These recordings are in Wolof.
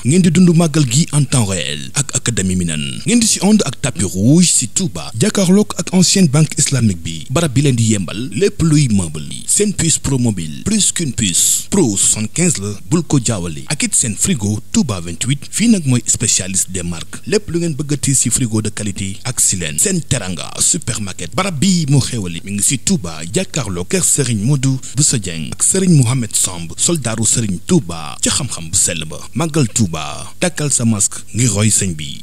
ngeen di dund màggal gi en temps réel ak académie Minane ngeen di si ànd ak tapis rouge si Touba jàkkaarloog ak ancienne banque islamique bi barab bi leen di yembal lépp luy meuble yi seen puce pro mobile plus qu'une puce pro 75 la bul ko jaawale ak it seen frigo Touba 28 fii nag mooy spécialiste des marques lépp lu ngeen bëggati si frigo de qualité ak si leen seen teranga supermarket barab bi moo xewali mi ngi si Touba jàkkaarloog kër Serigne Modou Bousso Dieng ak Serigne Mohamed Samb soldaaru Serigne Touba ci xam-xam bu sell ba màggal Touba takkal sa masque ngir roy sëñ bi.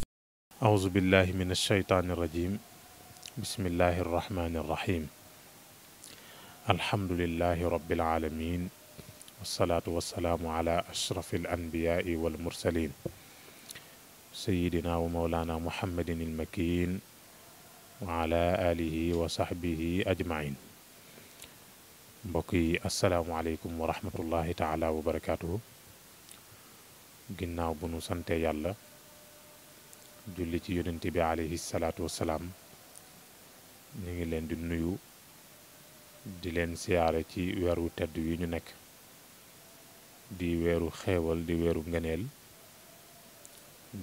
أعوذ بالله من الشيطان الرجيم بسم الله الرحمن الرحيم الحمد لله رب العالمين والصلاة والسلام على أشرف الأنبياء والمرسلين سيدنا ومولانا محمد المكين وعلى آله وصحبه أجمعين بقي السلام عليكم ورحمة الله تعالى وبركاته ginnaaw bu nu sante yàlla julli ci yonent bi alayhi salaatu wassalaam ñu ngi leen di nuyu di leen siyaare ci weeru tedd wi ñu nekk di weeru xeewal di weeru ngëneel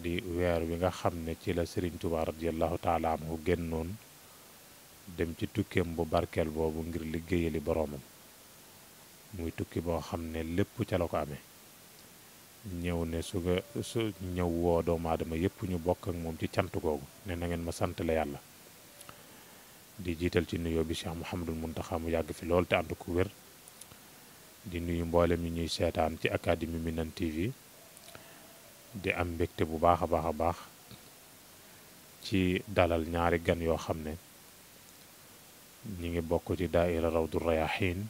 di weer wi nga xam ne ci la Sëriñ Tuubaa radiyallahu taala anhu génnoon dem ci tukkeem bu barkeel boobu ngir liggéeyali boroomam muy tukki boo xam ne lépp ca la ko amee ñëw ne su ñëw woo doomu aadama yépp ñu bokk ak moom ci cant googu ne na ngeen ma sant la yàlla di jiital ci nuyoo bi Cheikh Mouhamadul Muntaxa mu yàgg fi lool te ànd ko wér di nuyu mboolem ñi ñuy seetaan ci académie Minane TV di am mbégte bu baax a baax ci dalal ñaari gan yoo xam ne ñi ngi bokk ci daaira Rawdu Rayaahiin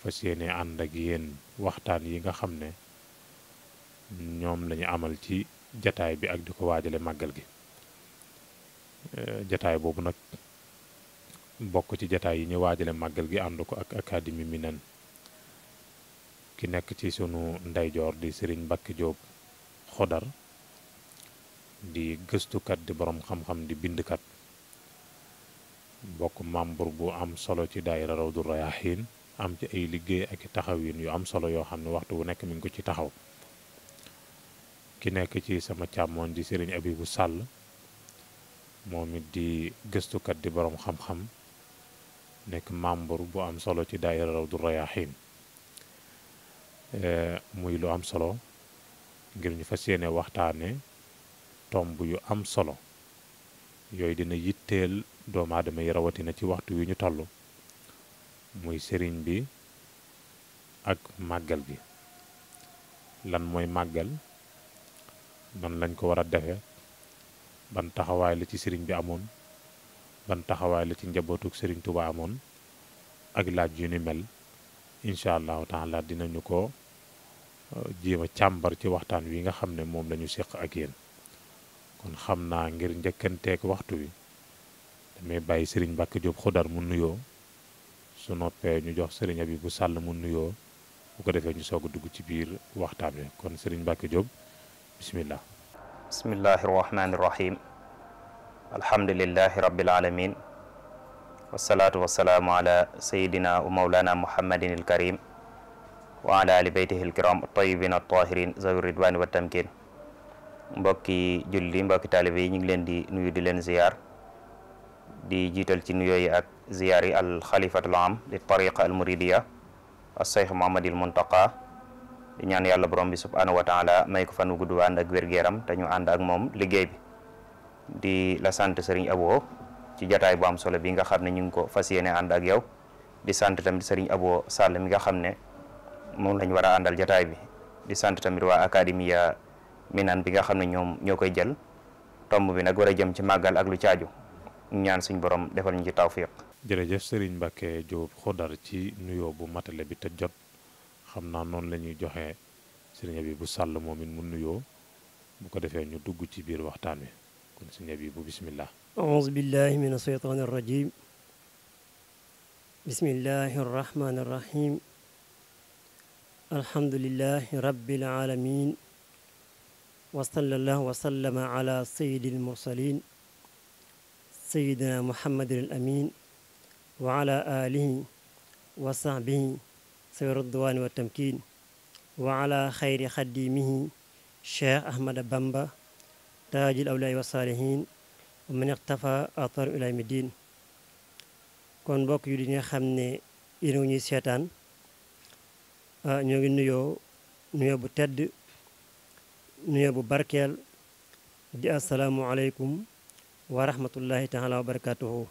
fas yéene ànd ak yéen waxtaan yi nga xam ne ñoom lañu amal ci jataay bi ak di ko waajale màggal gi jataay boobu nag bokk ci jataay yi ñu waajale màggal gi ànd ko ak académie Minane ki nekk ci sunu ndeyjoor di Serigne Mbacke Diop Xodar di gëstukat di borom xam-xam di bindkat bokk membre bu am solo ci daayira Rawdu Rayaahiin am ci ay liggéey ak taxawin yu am solo yoo xam ne waxtu bu nekk mi ngi ko ci taxaw ki nekk ci sama càmmoon di Serigne Abibou Sall moom it di gëstukat di borom xam-xam nekk membre bu am solo ci daayira Rawdu Rayaahiin muy lu am solo ngir ñu fas yéene waxtaane tomb yu am solo yooyu dina yitteel doomu aadama yi rawatina ci waxtu wi ñu toll muy sëriñ bi ak màggal gi lan mooy màggal ban lañ ko war a defe ban taxawaay la ci sëriñ bi amoon ban taxawaay la ci njabootuk sëriñ Tuubaa amoon ak laaj yu ni mel incha allahu taala dinañu ko jéem a càmbar ci waxtaan wi nga xam ne moom lañu séq ak yéen kon xam naa ngir njëkkanteeg waxtu wi damay bàyyi sëriñ Mbacke Diop Xodar mu nuyoo su noppee ñu jox sëriñ Abibou Sall mu nuyoo bu ko defee ñu soog a dugg ci biir waxtaan wi kon sëriñ Mbacke Diop bismillah bismillahi irrahmani irrahim alhamdulillahi rabbil alamin wasalaatu wasalaamu ala sayidina wa maulana muhammadin il karim wa ala ali beytihi il kiram at-tayyibin at-tahirin zawi ridwani wa tamkin mbokki julli mbokki taalibe yi ñu ngi leen di nuyu di leen ziyaar di jiital ci nuyoo yi ak ziyaar yi al xalifatul am li tariqa al muridiya as cheikh Muhammadil Muntaqa di ñaan yàlla borom bi subhanahu wa taala may ko fan wu gudd ànd ak wér-gu-yaram te ñu ànd ak moom liggéey bi di la sant Serigne Abo ci jataay bu am solo bi nga xam ne ñu ngi ko fas yéene ànd ak yow di sant tamit Serigne Abo Sall mi nga xam ne moom lañ war a àndal jataay bi di sant tamit waa académie Minane bi nga xam ne ñoom ñoo koy jël tomb bi nag war a jëm ci màggal ak lu caaju ñaan suñ borom defal ñu ci tawfiq jërëjëf Serigne Mbacke Diop Xodar ci nuyoo bu matale bi te jot xam naa noonu la ñuy joxe Serigne Abibou Sall moom it mu nuyoo bu ko defee ñu dugg ci biir waxtaan wi kon Serigne Abibou bismillah أعوذ بالله من الشيطان الرجيم بسم الله الرحمن الرحيم الحمد لله رب العالمين وصلى الله وسلم على سيد المرسلين سيدنا محمد الأمين وعلى آله وصحبه سير الرضوان والتمكين وعلى خير خديمه Cheikh Ahmada Bamba taajil awliyaa wa saalihiin wa man iqtafa athar ilaa yawmi diin. kon mbokk yu di nga xam ne yéen a ñuy seetaan ñoo ngi nuyoo bu tedd nuyoo bu barkeel di asalaamualeykum wa rahmatullahi taala wa barakatuhu.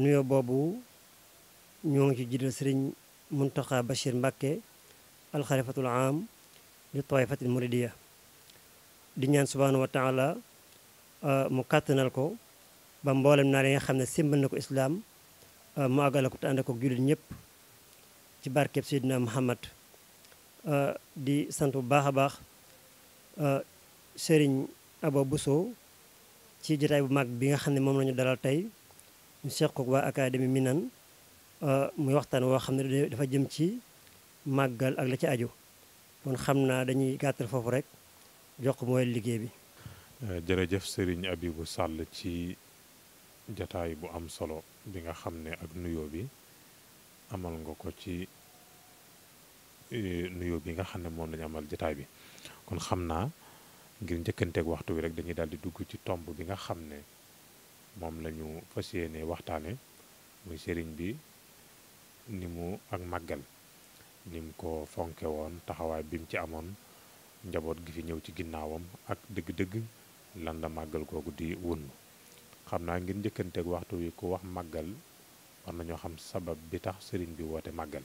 nuyoo boobu ñoo ngi ci jiital sëriñ Muntaxa Bachir Mbakke alxalifatul am li taifatil muridiya di ñaan subhanahu wa taala mu kàttanal ko ba mboolem naa li nga xam ne simbal na ko islaam mu àggale ko te ànd ko jullit ñëpp ci barkeb Seydina Muhammad. di sant bu baax a baax Serigne Abo Bousso ci jotaay bu mag bi nga xam ne moom lañu dalal tey ñu seq ko waa académie Minane muy waxtaan woo xam ne dafa jëm ci màggal ak la ci aju. kon xam naa dañuy gàttal foofu rek jox ko mooy liggéey bi. jërëjëf Serigne Abibou Sall ci jataay bu am solo bi nga xam ne ak nuyoo bi amal nga ko ci nuyoo bi nga xam ne moom lañu amal jataay bi. kon xam naa ngir njëkkanteeg waxtu wi rek dañuy daal di dugg ci tomb bi nga xam ne moom la ñu fas yéene waxtaane muy sëriñ bi ni mu ak màggal ni mu ko fonke woon taxawaay bi mu ci amoon njaboot gi fi ñëw ci ginnaawam ak dëgg-dëgg lan la màggal googu di wunnu. xam naa ngir njëkkanteeg waxtu wi ku wax màggal war nañoo xam sabab bi tax sëriñ bi woote màggal.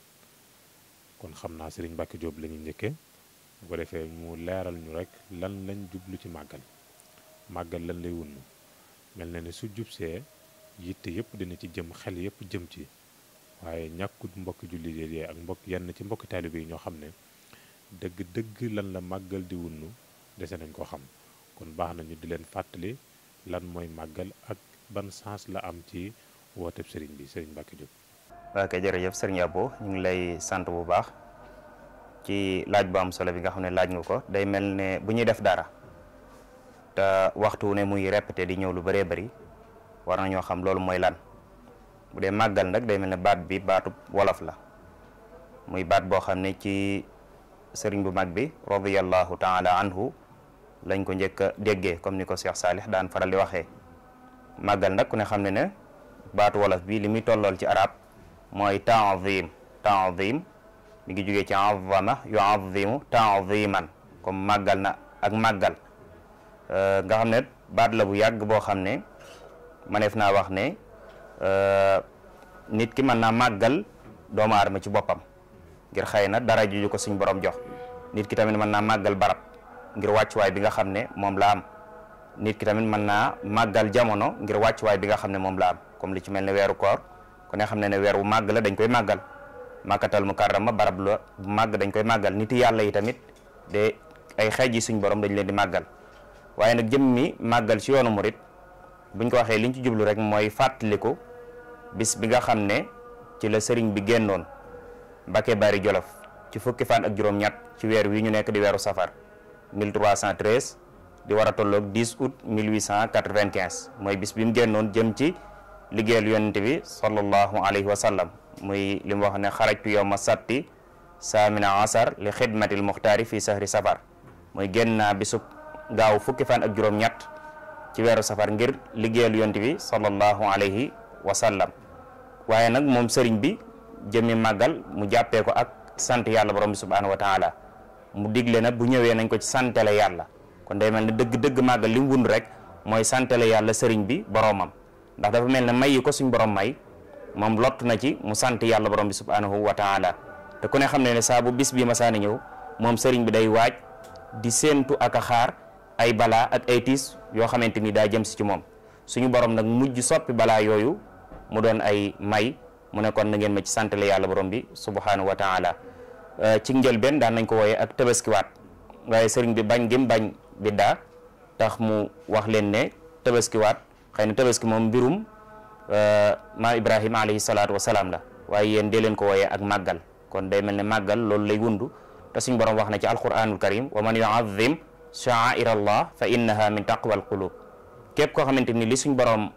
kon xam naa sëriñ Mbacke Diop la ñuy njëkke bu ko defee mu leeral ñu rek lan lañ jublu ci màggal lan lay wunnu. mel na ne su jubsee yitte yëpp dina ci jëm xel yëpp jëm ci waaye ñàkkut mbokki jullit yi ak yenn ci mbokki taalibe yi ñoo xam ne dëgg-dëgg lan la màggal di wunnu dese nañ ko xam. kon baax nañu di leen fàttali lan mooy màggal ak ban sens la am ci wooteb sëriñ bi sëriñ Mbacke Diop. ok jërëjëf sëriñ Abo ñu ngi lay sant bu baax ci laaj bu am solo bi nga xam ne laaj nga ko. day mel ne bu ñuy def dara te waxtu ne muy répété di ñëw lu bëree bëri war nañoo xam loolu mooy lan. bu dee màggal nag day mel ne baat bi baatu wolof la muy baat boo xam ne ci sëriñ bu mag bi radiyallahu taala anhu lañ ko njëkk a déggee comme ni ko Cheikh Salih daan faral di waxee. màggal nag ku ne xam ne baatu wolof bi li muy tollool ci arab mooy ta'zim mi ngi jógee ci azama yu'azzimu ta'ziman comme màggal na ak màggal nga xam ne baat la bu yàgg boo xam ne maneef naa wax ne nit ki mën naa màggal doomu aadama ci boppam ngir xëy na dara ju ko suñ borom jox. nit ki tamit mën naa màggal barab ngir wàccuwaay bi nga xam ne moom la am. nit ki tamit mën naa màggal jamono ngir wàccuwaay bi nga xam ne moom la am comme li ci mel ne weeru koor ku ne xam ne weer wu màgg la dañ koy màggal. Makkatal Mukarrama barab la bu màgg dañ koy màggal. nit yàlla yi tamit de ay xeej yi suñ borom dañ leen di màggal. waaye nag jëmmi màggal ci yoonu murit buñ ko waxee liñ ci jublu rek mooy fàttaliku bis bi nga xam ne ci la sëriñ bi génnoon Mbacké Bari Jolof ci fukki fan ak juróom-ñett ci weer wi ñu nekk di weeru safar 1313 di war a tolloog 10 août 1895 mooy bis bi mu génnoon jëm ci liggéeyal yonent bi sallallahu alayhi wa sallam muy li mu wax ne xarajtu yawma sabti saamina asar li xidmatil muxtaari fi sahri safar mooy génn naa bisub gaaw fukki fan ak juróom-ñett ci weeru safar ngir liggéeyal yonent bi sallallahu alayhi wa sallam. waaye nag moom sëriñ bi jëmmi màggal mu jàppee ko ak sant yàlla borom bi subhanahu wa taala mu digle nag bu ñëwee nañ ko ci santale yàlla. kon day mel ne dëgg-dëgg màggal li mu wund rek mooy santale yàlla sëriñ bi boromam ndax dafa mel ne may yi ko suñ borom may moom lott na ci mu sant yàlla borom bi subhanahu wa taala. te ku ne xam ne saa bu bis bi masaani ñëw moom sëriñ bi day waaj di séentu ak a xaar ay balaa ak ay tiis yoo xamante ni daa jëm si ci moom suñu borom nag mujj soppi balaa yooyu mu doon ay may mu ne kon na ngeen ma ci santale yàlla borom bi subhanahu wa taala. ci njëlbeen daan nañ ko wooyee ak tabaskiwaat waaye sëriñ bi bañ gim bañ biddaa tax mu wax leen ne tabaskiwaat xëy na tabaski moom mbirum maa Ibrahima alayhi salaatu wasalaam la waaye yéen dee leen ko wooyee ak màggal. kon day mel ne màggal loolu lay wundu te suñ borom wax na ci alquranul karim wa man yu'azzim sha'aira allah fa innaha min taqwa al qulub képp koo xamante ni li suñ borom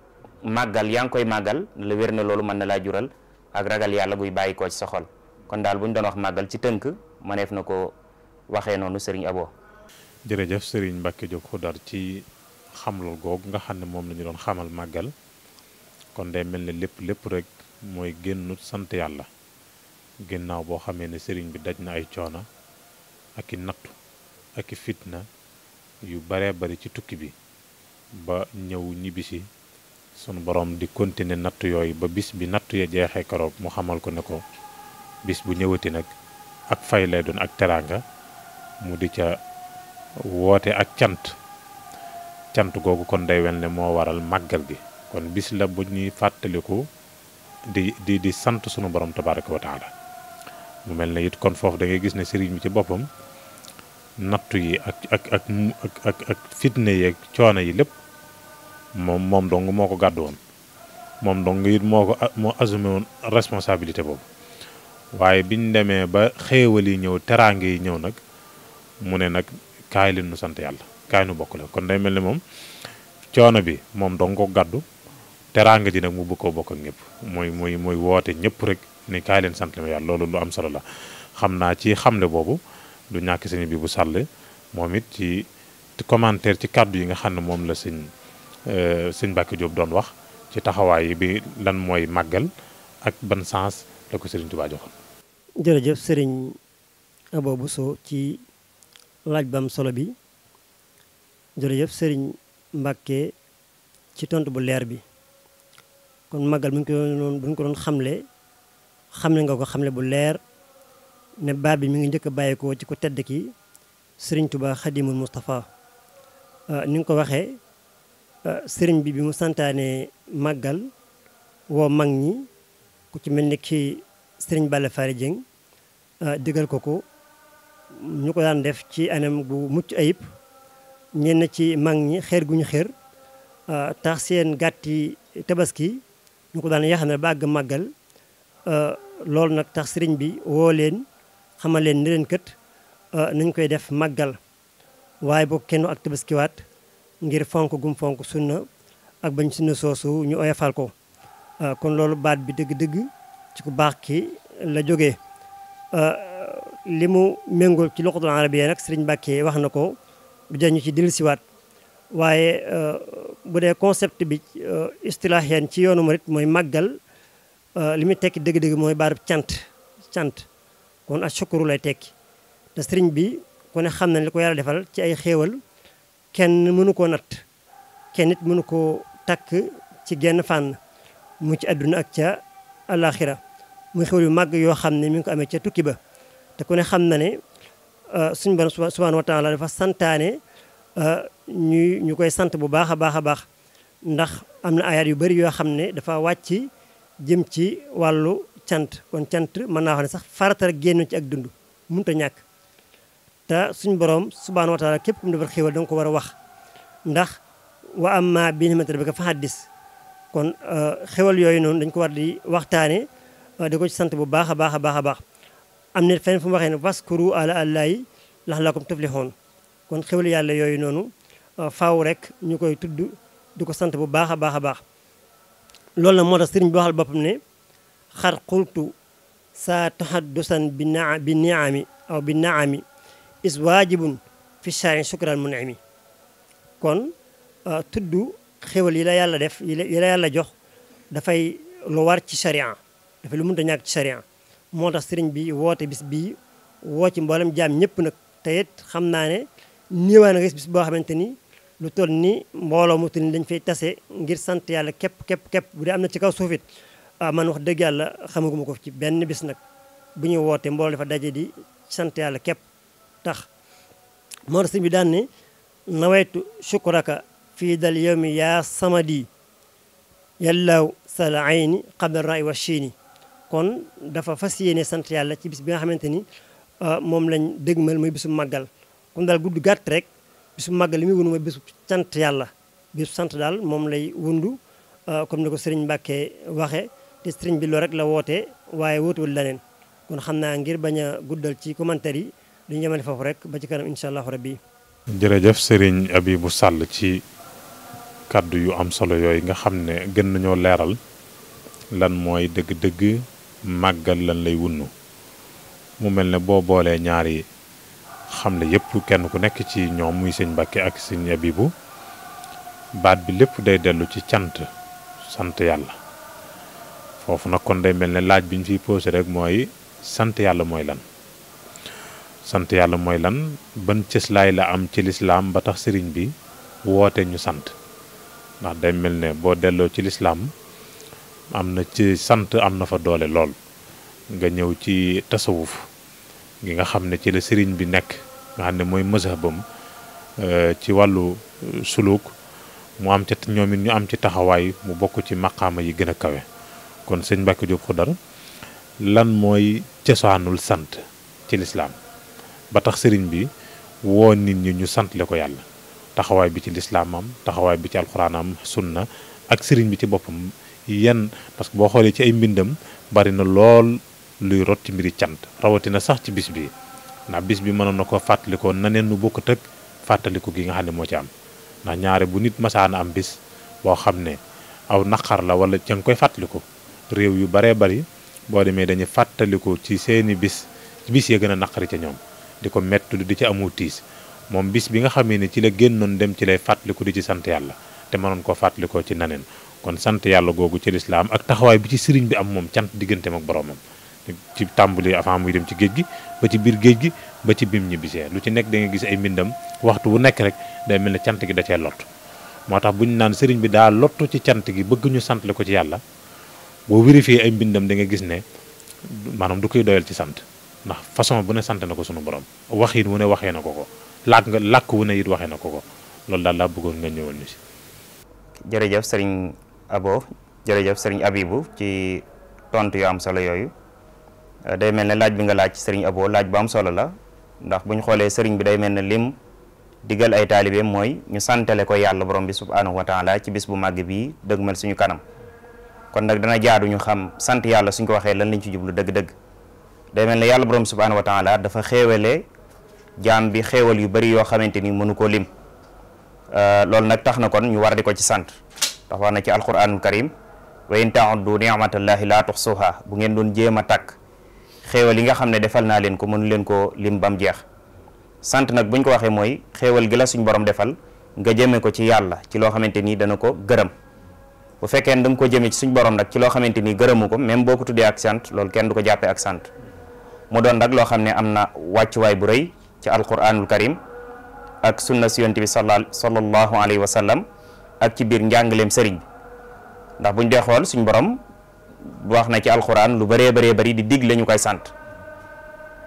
màggal yaa ngi koy màggal la wér na loolu mën na laa jural ak ragal yàlla guy bàyyi koo ci sa xol kon daal bu ñu doon wax màggal ci tënk mëneef na ko waxee noonu sëriñ Abo. jërëjëf Serigne Mbacke Diop Xudar ci xamlul googu nga xam ne moom la ñu doon xamal màggal kon day mel ne lépp rek mooy génnut sant yàlla ginnaaw boo xamee ne Serigne bi daj na ay coono ak i nattu ak i fitna yu baree bari ci tukki bi ba ñëw ñibbisi sunu borom di continuer nattu yooyu ba bis bi nattu ya jeexee keroog mu xamal ko ne ko bis bu ñëwati nag ak fay lay doon ak teraanga mu di ca woote ak cant googu kon day wel ne moo waral màggal gi kon bis la bu ñuy fàttaliku di sant sunu borom tabaraka wa taala mu mel ne it kon foofu da ngay gis ne sëriñ bi ci boppam nattu yi ak fitne yeeg coono yi lépp moom dong moo ko gàddu woon moom dong it moo assumé woon responsabilité boobu waaye biñ demee ba xéewal yi ñëw teraange yi ñëw nag mu ne nag kaay leen nu sant yàlla kaay nu bokk la kon day mel ne moom coono bi moom dong ko gàddu teraanga ji nag mu bëgg koo bokk ak ñëpp mooy woote ñëpp rek ne kaay leen sant ma yàlla loolu lu am solo la xam naa ci xamle boobu du ñàkk sëñ bi bu sàll moom it ci commentaire ci kàddu yi nga xam ne moom la sëñ Mbacke Diop doon wax ci taxawaay bi lan mooy màggal ak ban sens la ko Serigne Touba joxoon. jërëjëf Serigne Abo Bousso ci laaj bam solo bi jërëjëf Serigne Mbacke ci tontu bu leer bi kon màggal bu ñu ko doon xamle nga ko xamle bu leer ne baat bi mi ngi njëkk a bàyyeekoo ci ko tedd ki Serigne Touba Khadimul Moustapha ni nga ko waxee Serigne bi mu santaane màggal woo mag ñi ku ci mel ni ki Serigne Balla Fary Dieng digal ko ñu ko daan def ci anam gu mucc ayib ñenn ci mag ñi xeer gu ñu xeer tax seen gàtti tabaski ñu ko daan yaxanal ba àgg màggal loolu nag tax Serigne bi woo leen xamal leen ni leen kët nañ koy def màggal waaye boo kenn ak tabaskiwaat ngir fonk gum fonk sunna ak bañ sunna soosu ñu oyofal ko kon loolu baat bi dëgg-dëgg ci ku baax ki la jógee li mu méngool ci luxatul arabiya nag Serigne Mbacke wax na ko du jañu ci dellusiwaat waaye bu dee concept bi istilaahiyan ci yoonu murit mooy màggal li muy tekki dëgg-dëgg mooy baatub cant kon ak shukru lay tekki te Serigne bi ku ne xam na li ko yàlla defal ci ay xéewal kenn mënu koo natt kenn nit mënu koo takk ci genn fànn mu ci àdduna ak ca alaxira muy xéwal yu màgg yoo xam ne mi ngi ko amee ca tukki ba te ku ne xam na ne suñu borom subhanahu wa taala dafa santaane ñu koy sant bu baax a baax ndax am na ayaat yu bari yoo xam ne dafa wàcc jëm ci wàllu cant kon cant mën naa wax ne sax farata rek génn ci ak dund mënut a ñàkk te suñu borom subhanahu wa taala képp ku mu defal xéwal da nga ko war a wax ndax wa amma bi ni'mati rabbika fa haddis kon xéwal yooyu noonu dañ ko war di waxtaane di ko ci sant bu baax a baax am na fenn fu mu waxee ne waskuru ala allahi laxlakum tuflihun kon xéwal yàlla yooyu noonu faaw rek ñu koy tudd di ko sant bu baax a baax loolu nag moo tax sëriñ bi waxal boppam ne xar xultu saa tahaddusan bi niami aw bi naami is waajibun fi shari shukran mun'imi kon tudd xéwal yi la yàlla def yi la yàlla jox dafay lu war ci sharia dafay lu mënta ñàkk ci sharia moo tax sëriñ bi woote bis bii woo ci mboolem jaam ñëpp nag te it xam naa ne niiwaa na gis bis boo xamante ni lu toll ni mbooloo mu ni dañ fay tase ngir sant yàlla képp bu dee am na ci kaw suufit man wax dëgg yàlla xamaguma ko ci benn bis nag bu ñu woote mbooloo dafa daje di sant yàlla képp tax moo tax sëriñ bi daan ne nawaytu shukraka fii dal yawmi yaa samadi yàllaaw sal ayni qabla rai wa chiini kon dafa fas yéene sant yàlla ci bis bi nga xamante ni moom lañ dëgmal muy bisu màggal kon daal gudd gàtt rek bisu màggal li muy wundu mooy bisu sant yàlla bisu sant daal moom lay wundu comme ni ko sëriñ Mbàkke waxe te sëriñ bi loolu rek la woote waaye wootewul leneen kon xam naa ngir bañ a guddal ci commentaire yi duñu yemale foofu rek ba ci kanam incha allahu rabbi jërëjëf sëriñ Abibou Sall ci kaddu yu am solo yooyu nga xam ne gën nañoo leeral lan mooy dëgg-dëgg màggal lan lay wunnu mu mel ne boo boolee ñaari xam ne yëpp kenn ku nekk ci ñoom muy sëñ Mbàkke ak sëñ Abibu baat bi lépp day dellu ci sant yàlla foofu nag kon day mel ne laaj bi ñu fiy posé rek mooy sant yàlla mooy lan sant yàlla mooy lan ban cëslaay la am ci lislaam ba tax sëriñ bi woote ñu sant ndax day mel ne boo delloo ci lislaam am na ci sant am na fa doole lool nga ñëw ci tasawuf gi nga xam ne ci la sëriñ bi nekk nga xam ne mooy mazhabam ci wàllu suluk mu am ca ñoom it ñu am ci taxawaay mu bokk ci maqaama yi gën a kawe kon sëñ Mbàkke Jóob Xudar lan mooy cosaanul sant ci lislaam ba tax sëriñ bi woo nit ñi ñu santle ko yàlla taxawaay bi ci lislaamam taxawaay bi ci alxuraanam sunna ak sëriñ bi ci boppam yenn parce que boo xoolee ci ay mbindam bari na lool luy rot ci mbiri cant rawatina sax ci bis bi ndax bis bi mënoon na ko fàttalikoo naneen nu bokkut ak fàttaliku gi nga xam ne moo ci am ndax ñaare bu nit masaana am bis boo xam ne aw naqar la wala ca nga koy fàttaliku réew yu baree bari boo demee dañuy fàttaliku ci seeni bis ya gën a naqari ca ñoom di ko mettu di ci amu tiis moom bis bi nga xamee ne ci la génnoon dem ci lay fàttaliku di ci sant yàlla te mënoon koo fàttalikoo ci naneen kon sant yàlla googu ci lislaam ak taxawaay bi ci sëriñ bi am moom cant digganteem ak boroomam ci tàmbali avant muy dem ci géej gi ba ci biir géej gi ba ci bim ñibbisee lu ci nekk da nga gis ay mbindam waxtu bu nekk rek day mel ne cant gi da cee lott moo tax bu ñu naan sëriñ bi daa lottu ci cant gi bëgg ñu santle ko ci yàlla boo vérifié ay mbindam da nga gis ne maanaam du koy doyal ci sant ndax façon bu ne sant na ko sunu borom waxin wu ne waxee na ko ko làkk wu ne it waxee na ko loolu daal laa bëggoon nga ñëwal ñu si. jërëjëf sëriñ Abo jërëjëf sëriñ Abibu ci tontu yu am solo yooyu day mel ne laaj bi nga laaj sëriñ Abo laaj bu am solo la ndax bu ñu xoolee sëriñ bi day mel ne lim digal ay taalibeem mooy ñu santale ko yàlla borom bi subhaanahu wa taala ci bis bu màgg bii dëgmal suñu kanam kon nag dana jaadu ñu xam sant yàlla suñ ko waxee lan lañ ci jublu dëgg-dëgg day mel ne yàlla borom bi subhaanahu wa taala dafa xéewale jaam bi xéewal yu bari yoo xamante ni mënu koo lim loolu nag tax na kon ñu war di ko ci sant ndax wax na ci alquranul karim wa in ta'uddu ni'matallahi la tuhsuha bu ngeen doon jéem a takk xéewal yi nga xam ne defal naa leen ko mënu leen koo lim bam jeex sant nag buñ ko waxee mooy xéewal gi la suñ borom defal nga jëme ko ci yàlla ci loo xamante ni dana ko gërëm bu fekkee ne da nga ko jëme ci suñ borom nag ci loo xamante ni gërëmu ko même boo ko tuddee ak sant loolu kenn du ko jàppee ak sant mu doon nag loo xam ne am na wàccuwaay bu rëy ci alquranul karim ak sunna si yonent bi sallallahu alayhi wa sallam ak ci biir njàngaleem sëriñ bi ndax buñ dee xool suñ borom wax na ci alquran lu bëree bëri di dig la ñu koy sant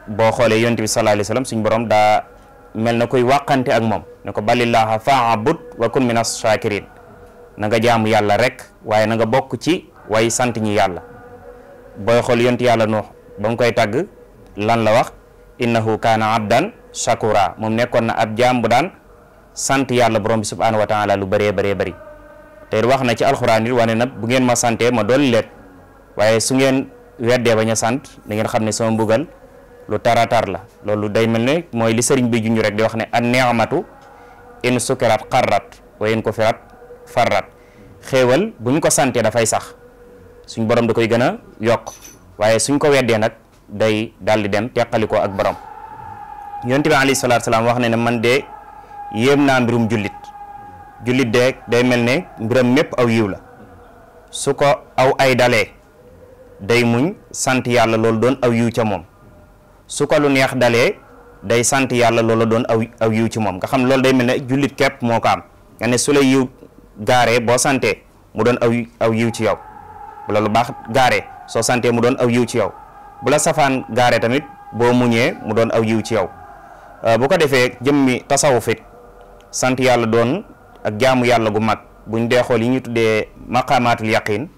boo xoolee yonent bi sallallahu alayhi wa sallam suñ borom daa mel na koy wàqante ak moom ne ko balillaaha fa'bud wa kun minas shakirin na nga jaamu yàlla rek waaye na nga bokk ci way sant ñi yàlla booy xool yonent yàlla Nuux ba mu koy tàgg lan la wax innahu kaana abdan shakura moom nekkoon na ab jaam bu daan sant yàlla borom bi subhaanahu wa taala lu bëree bëri te wax na ci alxuraan yi wane na bu ngeen ma santee ma dolli leen waaye su ngeen weddee bañ a sant da ngeen xam ne sama mbugal lu taratar la loolu day mel ne mooy li sëriñ bi junj rek di wax ne an ni'matu in sukirat xarrat wa in kufirat farrat xéewal bu ñu ko santee dafay sax suñ borom da koy gën a yokk waaye suñ ko weddee nag day daal di dem teqalikoo ak borom yonent bi alayhi salaatu salaam wax ne man de yéem naa mbirum jullit de day mel ne mbiram mépp aw yiw la su ko aw ay dalee day muñ sant yàlla loolu doon aw yiw ca moom su ko lu neex dalee day sant yàlla loolu doon aw yiw ci moom nga xam loolu day mel ne jullit képp moo ko am nga ne su la yiw gaaree boo santee mu doon aw yiw ci yow bu la lu baax gaaree soo santee mu doon aw yiw ci yow bu la safaan gaaree tamit boo muñee mu doon aw yiw ci yow bu ko defee jëmmi tasawuf it sant yàlla doon ak jaamu yàlla gu mag buñ dee xool yi ñu tuddee maqaamaatul yaqin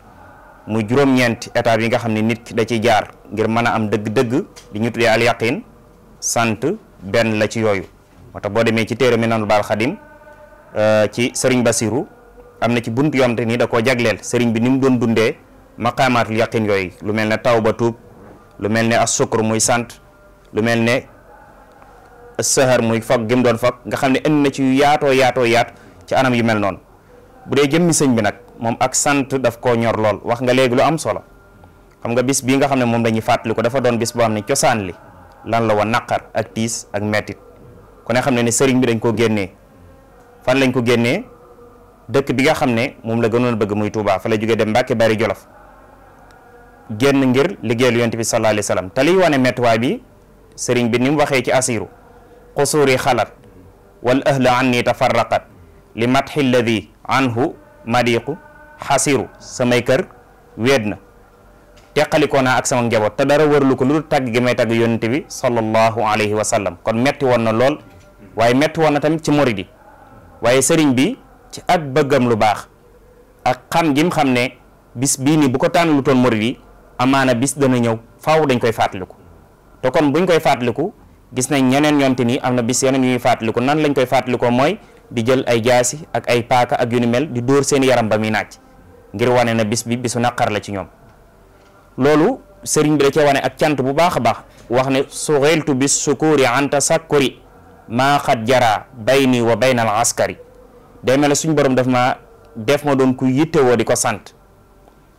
muy juróom-ñeenti étape yi nga xam ne nit ki da ciy jaar ngir mën a am dëgg-dëgg li ñu tuddee al yaqin sant benn la ci yooyu moo tax boo demee ci téere Minanul Baaqil Xadim ci sëriñ Basiru am na ci bunt yoo xam te ni da koo jagleel sëriñ bi ni mu doon dundee maqaamaatul yaqin yooyu lu mel ne tawba tuub lu mel ne as sukkur muy sant lu mel ne sahar muy fag gim doon fag nga xam ne indi na ci yu yaatoo yaat ci anam yu mel noonu bu dee jëmmi sëñ bi nag moom ak sant daf koo ñor lool wax nga léegi lu am solo xam nga bis bii nga xam ne moom dañuy fàttali ko dafa doon bis boo xam ne cosaan li lan la woon naqar ak tiis ak mettit ku ne xam ne ni sëriñ bi dañ ko génnee fan lañ ko génnee dëkk bi nga xam ne moom la gënoon bëgg muy Touba fa la jógee dem Mbàkke Bari Jolof génn ngir liggéeyal yonent bi sallallahu alayhi wa sallam te liy wane mettuwaay bi sëriñ bi ni mu waxee ci asiru xusuuri xalat wal ahla anni tafarraqat li matxi lladi anhu madiqu xasiru samay kër weet na teqalikoo naa ak sama njaboot te dara wërlu ko lu dul tàgg gi may tàgg yonent bi sallallahu alayhi wa sallam kon metti woon na lool waaye metti woon na tamit ci moridi waaye sëriñ bi ci ak bëggam lu baax ak xam gim xam ne bis bii nii bu ko tànn lu toon moridi amaana bis dana ñëw faaw dañ koy fàttaliku te kon buñ koy fàttaliku gis nañ ñeneen ñoom te ni am na bis yeneen ñuy fàttaliku nan lañ koy fàttalikoo mooy di jël ay jaasi ak ay paaka ak yu ni mel di dóor seen yaram ba muy naaj ngir wane na bis bi bisu naqar la ci ñoom loolu sëriñ bi da cee wane ak cant bu baax a baax wax ne suxeltu bis sukuri anta sakkuri maa xat jara bayni wa bayna al askari day mel ne suñ borom def ma doon ku yittewoo di ko sant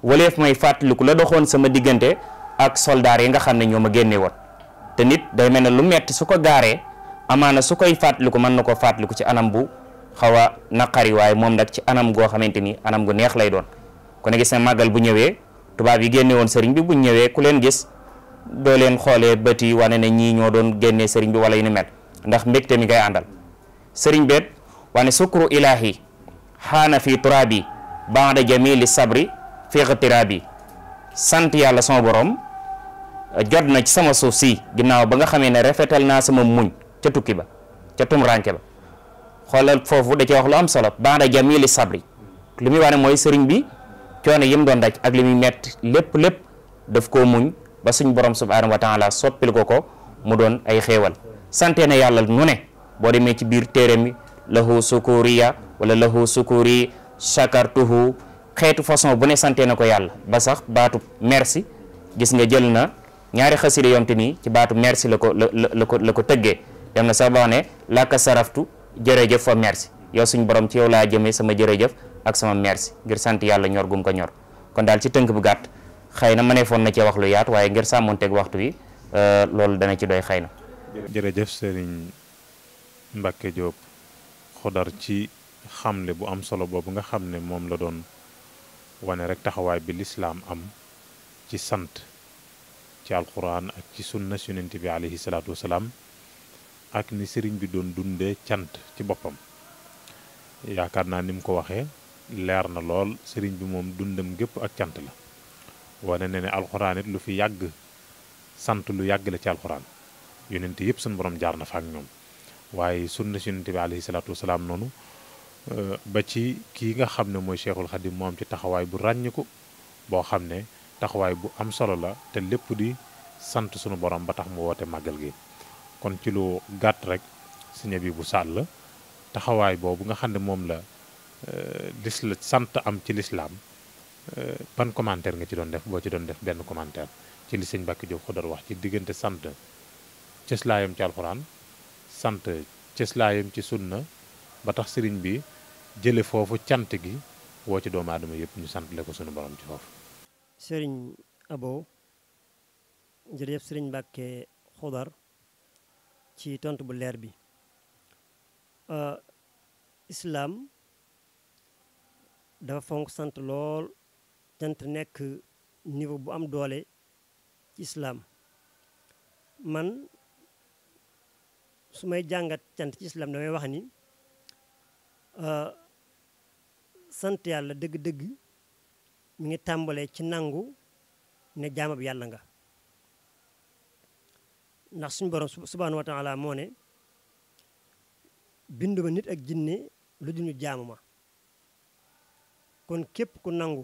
waleef may fàttaliku la doxoon sama diggante ak soldaar yi nga xam ne ñoo ma génne woon te nit day mel ne lu metti su ko gaaree amaana su koy fàttaliku mën na ko fàttaliku ci anam bu xaw a naqari waaye moom nag ci anam goo xamante ni anam gu neex lay doon ku ne gis ne màggal bu ñëwee tubaab yi génne woon sëriñ bi buñ ñëwee ku leen gis doo leen xoolee bët yi wane ne ñii ñoo doon génnee sëriñ bi wala yu ni mel ndax mbégte mi ngay àndal sëriñ beet wane sukru ilahi xaana fi turabi baada jamili sabri fi ixtirabi sant yàlla sama borom jot na ci sama suuf si ginnaaw ba nga xamee ne rafetal naa sama muñ ca tukki ba ca tumranke ba xoolal foofu da ci wax lu am solo baada jamili sabri li muy wane mooy sëriñ bi coono yim doon daj ak li muy metti lépp daf koo muñ ba suñ borom subhanahu wa taala soppil ko mu doon ay xéewal sante na yàlla nu ne boo demee ci biir téere mi lahu sukuriya wala lahu sukuri shakartuhu xeetu façon bu ne sante na ko yàlla ba sax baatu merci gis nga jël na ñaari xasida yomte nii ci baatu merci la ko tëggee dem na sax ba wax ne laka saraftu jërëjëf fa merci yow suñ borom ci yow laa jëmee sama jërëjëf ak sama merci ngir sant yàlla ñor gum ko ñor kon daal ci tënk bu gàtt xëy na mëneefoon na cee wax lu yaatu waaye ngir sàmmonteeg waxtu wi loolu dana ci doy xëy na. jërëjëf Serigne Mbacke Diop Xodar ci xamle bu am solo boobu nga xam ne moom la doon wane rek taxawaay bi lislaam am ci sant ci alquran ak ci sunna yonent bi alayhi salaatu wasalaam ak ni sëriñ bi doon dundee cant ci boppam yaakaar naa ni mu ko waxee leer na lool sëriñ bi moom dundam gépp ak cant la wane ne alxuraan it lu fi yàgg sant lu yàgg la ci alxuraan yonent yëpp suñu borom jaar na fa ak ñoom waaye sunna si yonent bi alayhi salaatu wasalaam noonu ba ci kii nga xam ne mooy Cheikhul Khadim moo am ci taxawaay bu ràññiku boo xam ne taxawaay bu am solo la te lépp di sant sunu borom ba tax mu woote màggal gi kon ci lu gàtt rek Sëriñ Abibu Sall taxawaay boobu nga xam ne moom la sant am ci lislaam ban commentaire nga ci doon def boo ci doon def benn commentaire ci li sëñ Mbacke Diop Xodar wax ci diggante sant cëslaayam ci alxuraan sant cëslaayam ci sunna ba tax sëriñ bi jële foofu cant gi woo ci doomu aadama yëpp ñu sant le ko sunu borom ci foofu. sëriñ Abo jërëjëf sëriñ Mbacke Xodar ci tontu bu leer bi islaam dafa fonk sant lool cant nekk niveau bu am doole ci islaam man su may jàngat cant ci islaam damay wax ni sant yàlla dëgg-dëgg mi ngi tàmbalee ci nangu ne jaamab yàlla nga ndax suñu borom subhaanahu wa taala moo ne binduma nit ak jinne lu dul ñu jaamu ma kon képp ku nangu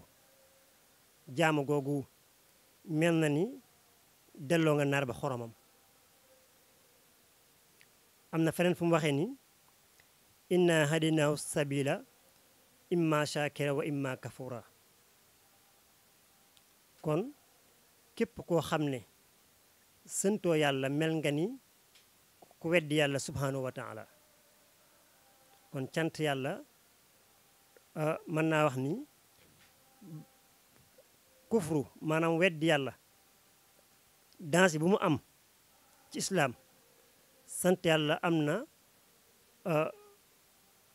jaamu googu mel na ni delloo nga naar ba xoromam am na feneen fu mu waxee ni inna hadinaahu sabila imma shakira wa imma kafura kon képp koo xam ne sëntoo yàlla mel nga ni ku weddi yàlla subhanahu wa taala kon cant yàlla mën naa wax ni kufru maanaam weddi yàlla dansi bu mu am ci islaam sant yàlla am na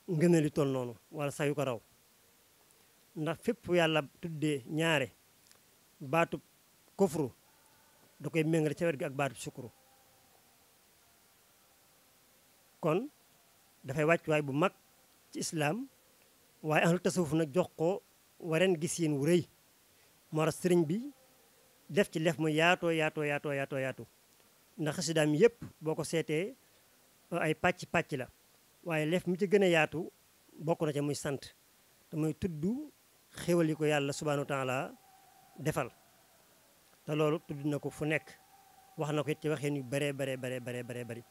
ngëneel yu toll noonu wala sax yu ko raw ndax fépp yàlla tuddee ñaare baatub kufru da koy méngale ca wet gi ak baatub sukuru kon dafay wàccuwaay bu mag ci islaam waaye ahlu tasawuf nag jox ko wareen gis yéen wu rëy moo tax sëriñ bi def ci lef mu yaatoo yaatu ndax xasidaam yépp boo ko seetee ay pàcc la waaye lef mi ci gën a yaatu bokk na ca muy sant te muy tudd xéwal yi ko yàlla subhanahu wa taala defal te loolu tudd na ko fu nekk wax na ko it ci waxeen yu bare bari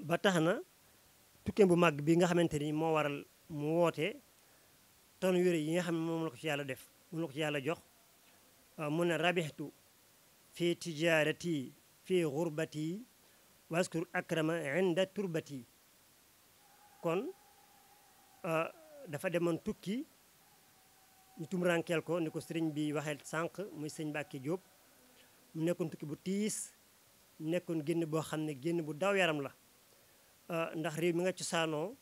ba tax na tukkeem bu màgg bi nga xamante ni moo waral mu woote ton yére yi nga xam ne moom la ko ci yàlla def moom la ko ci yàlla jox mu ne rabixtu fi tijarati fi xurbati waskur akrama inda turbati kon dafa demoon tukki ñu tumurankeel ko ni ko sëriñ bi waxee sànq muy sëñ Mbàkke Jóob mu nekkoon tukki bu tiis nekkoon génn boo xam ne génn bu daw yaram la ndax réew mi nga cosaanoo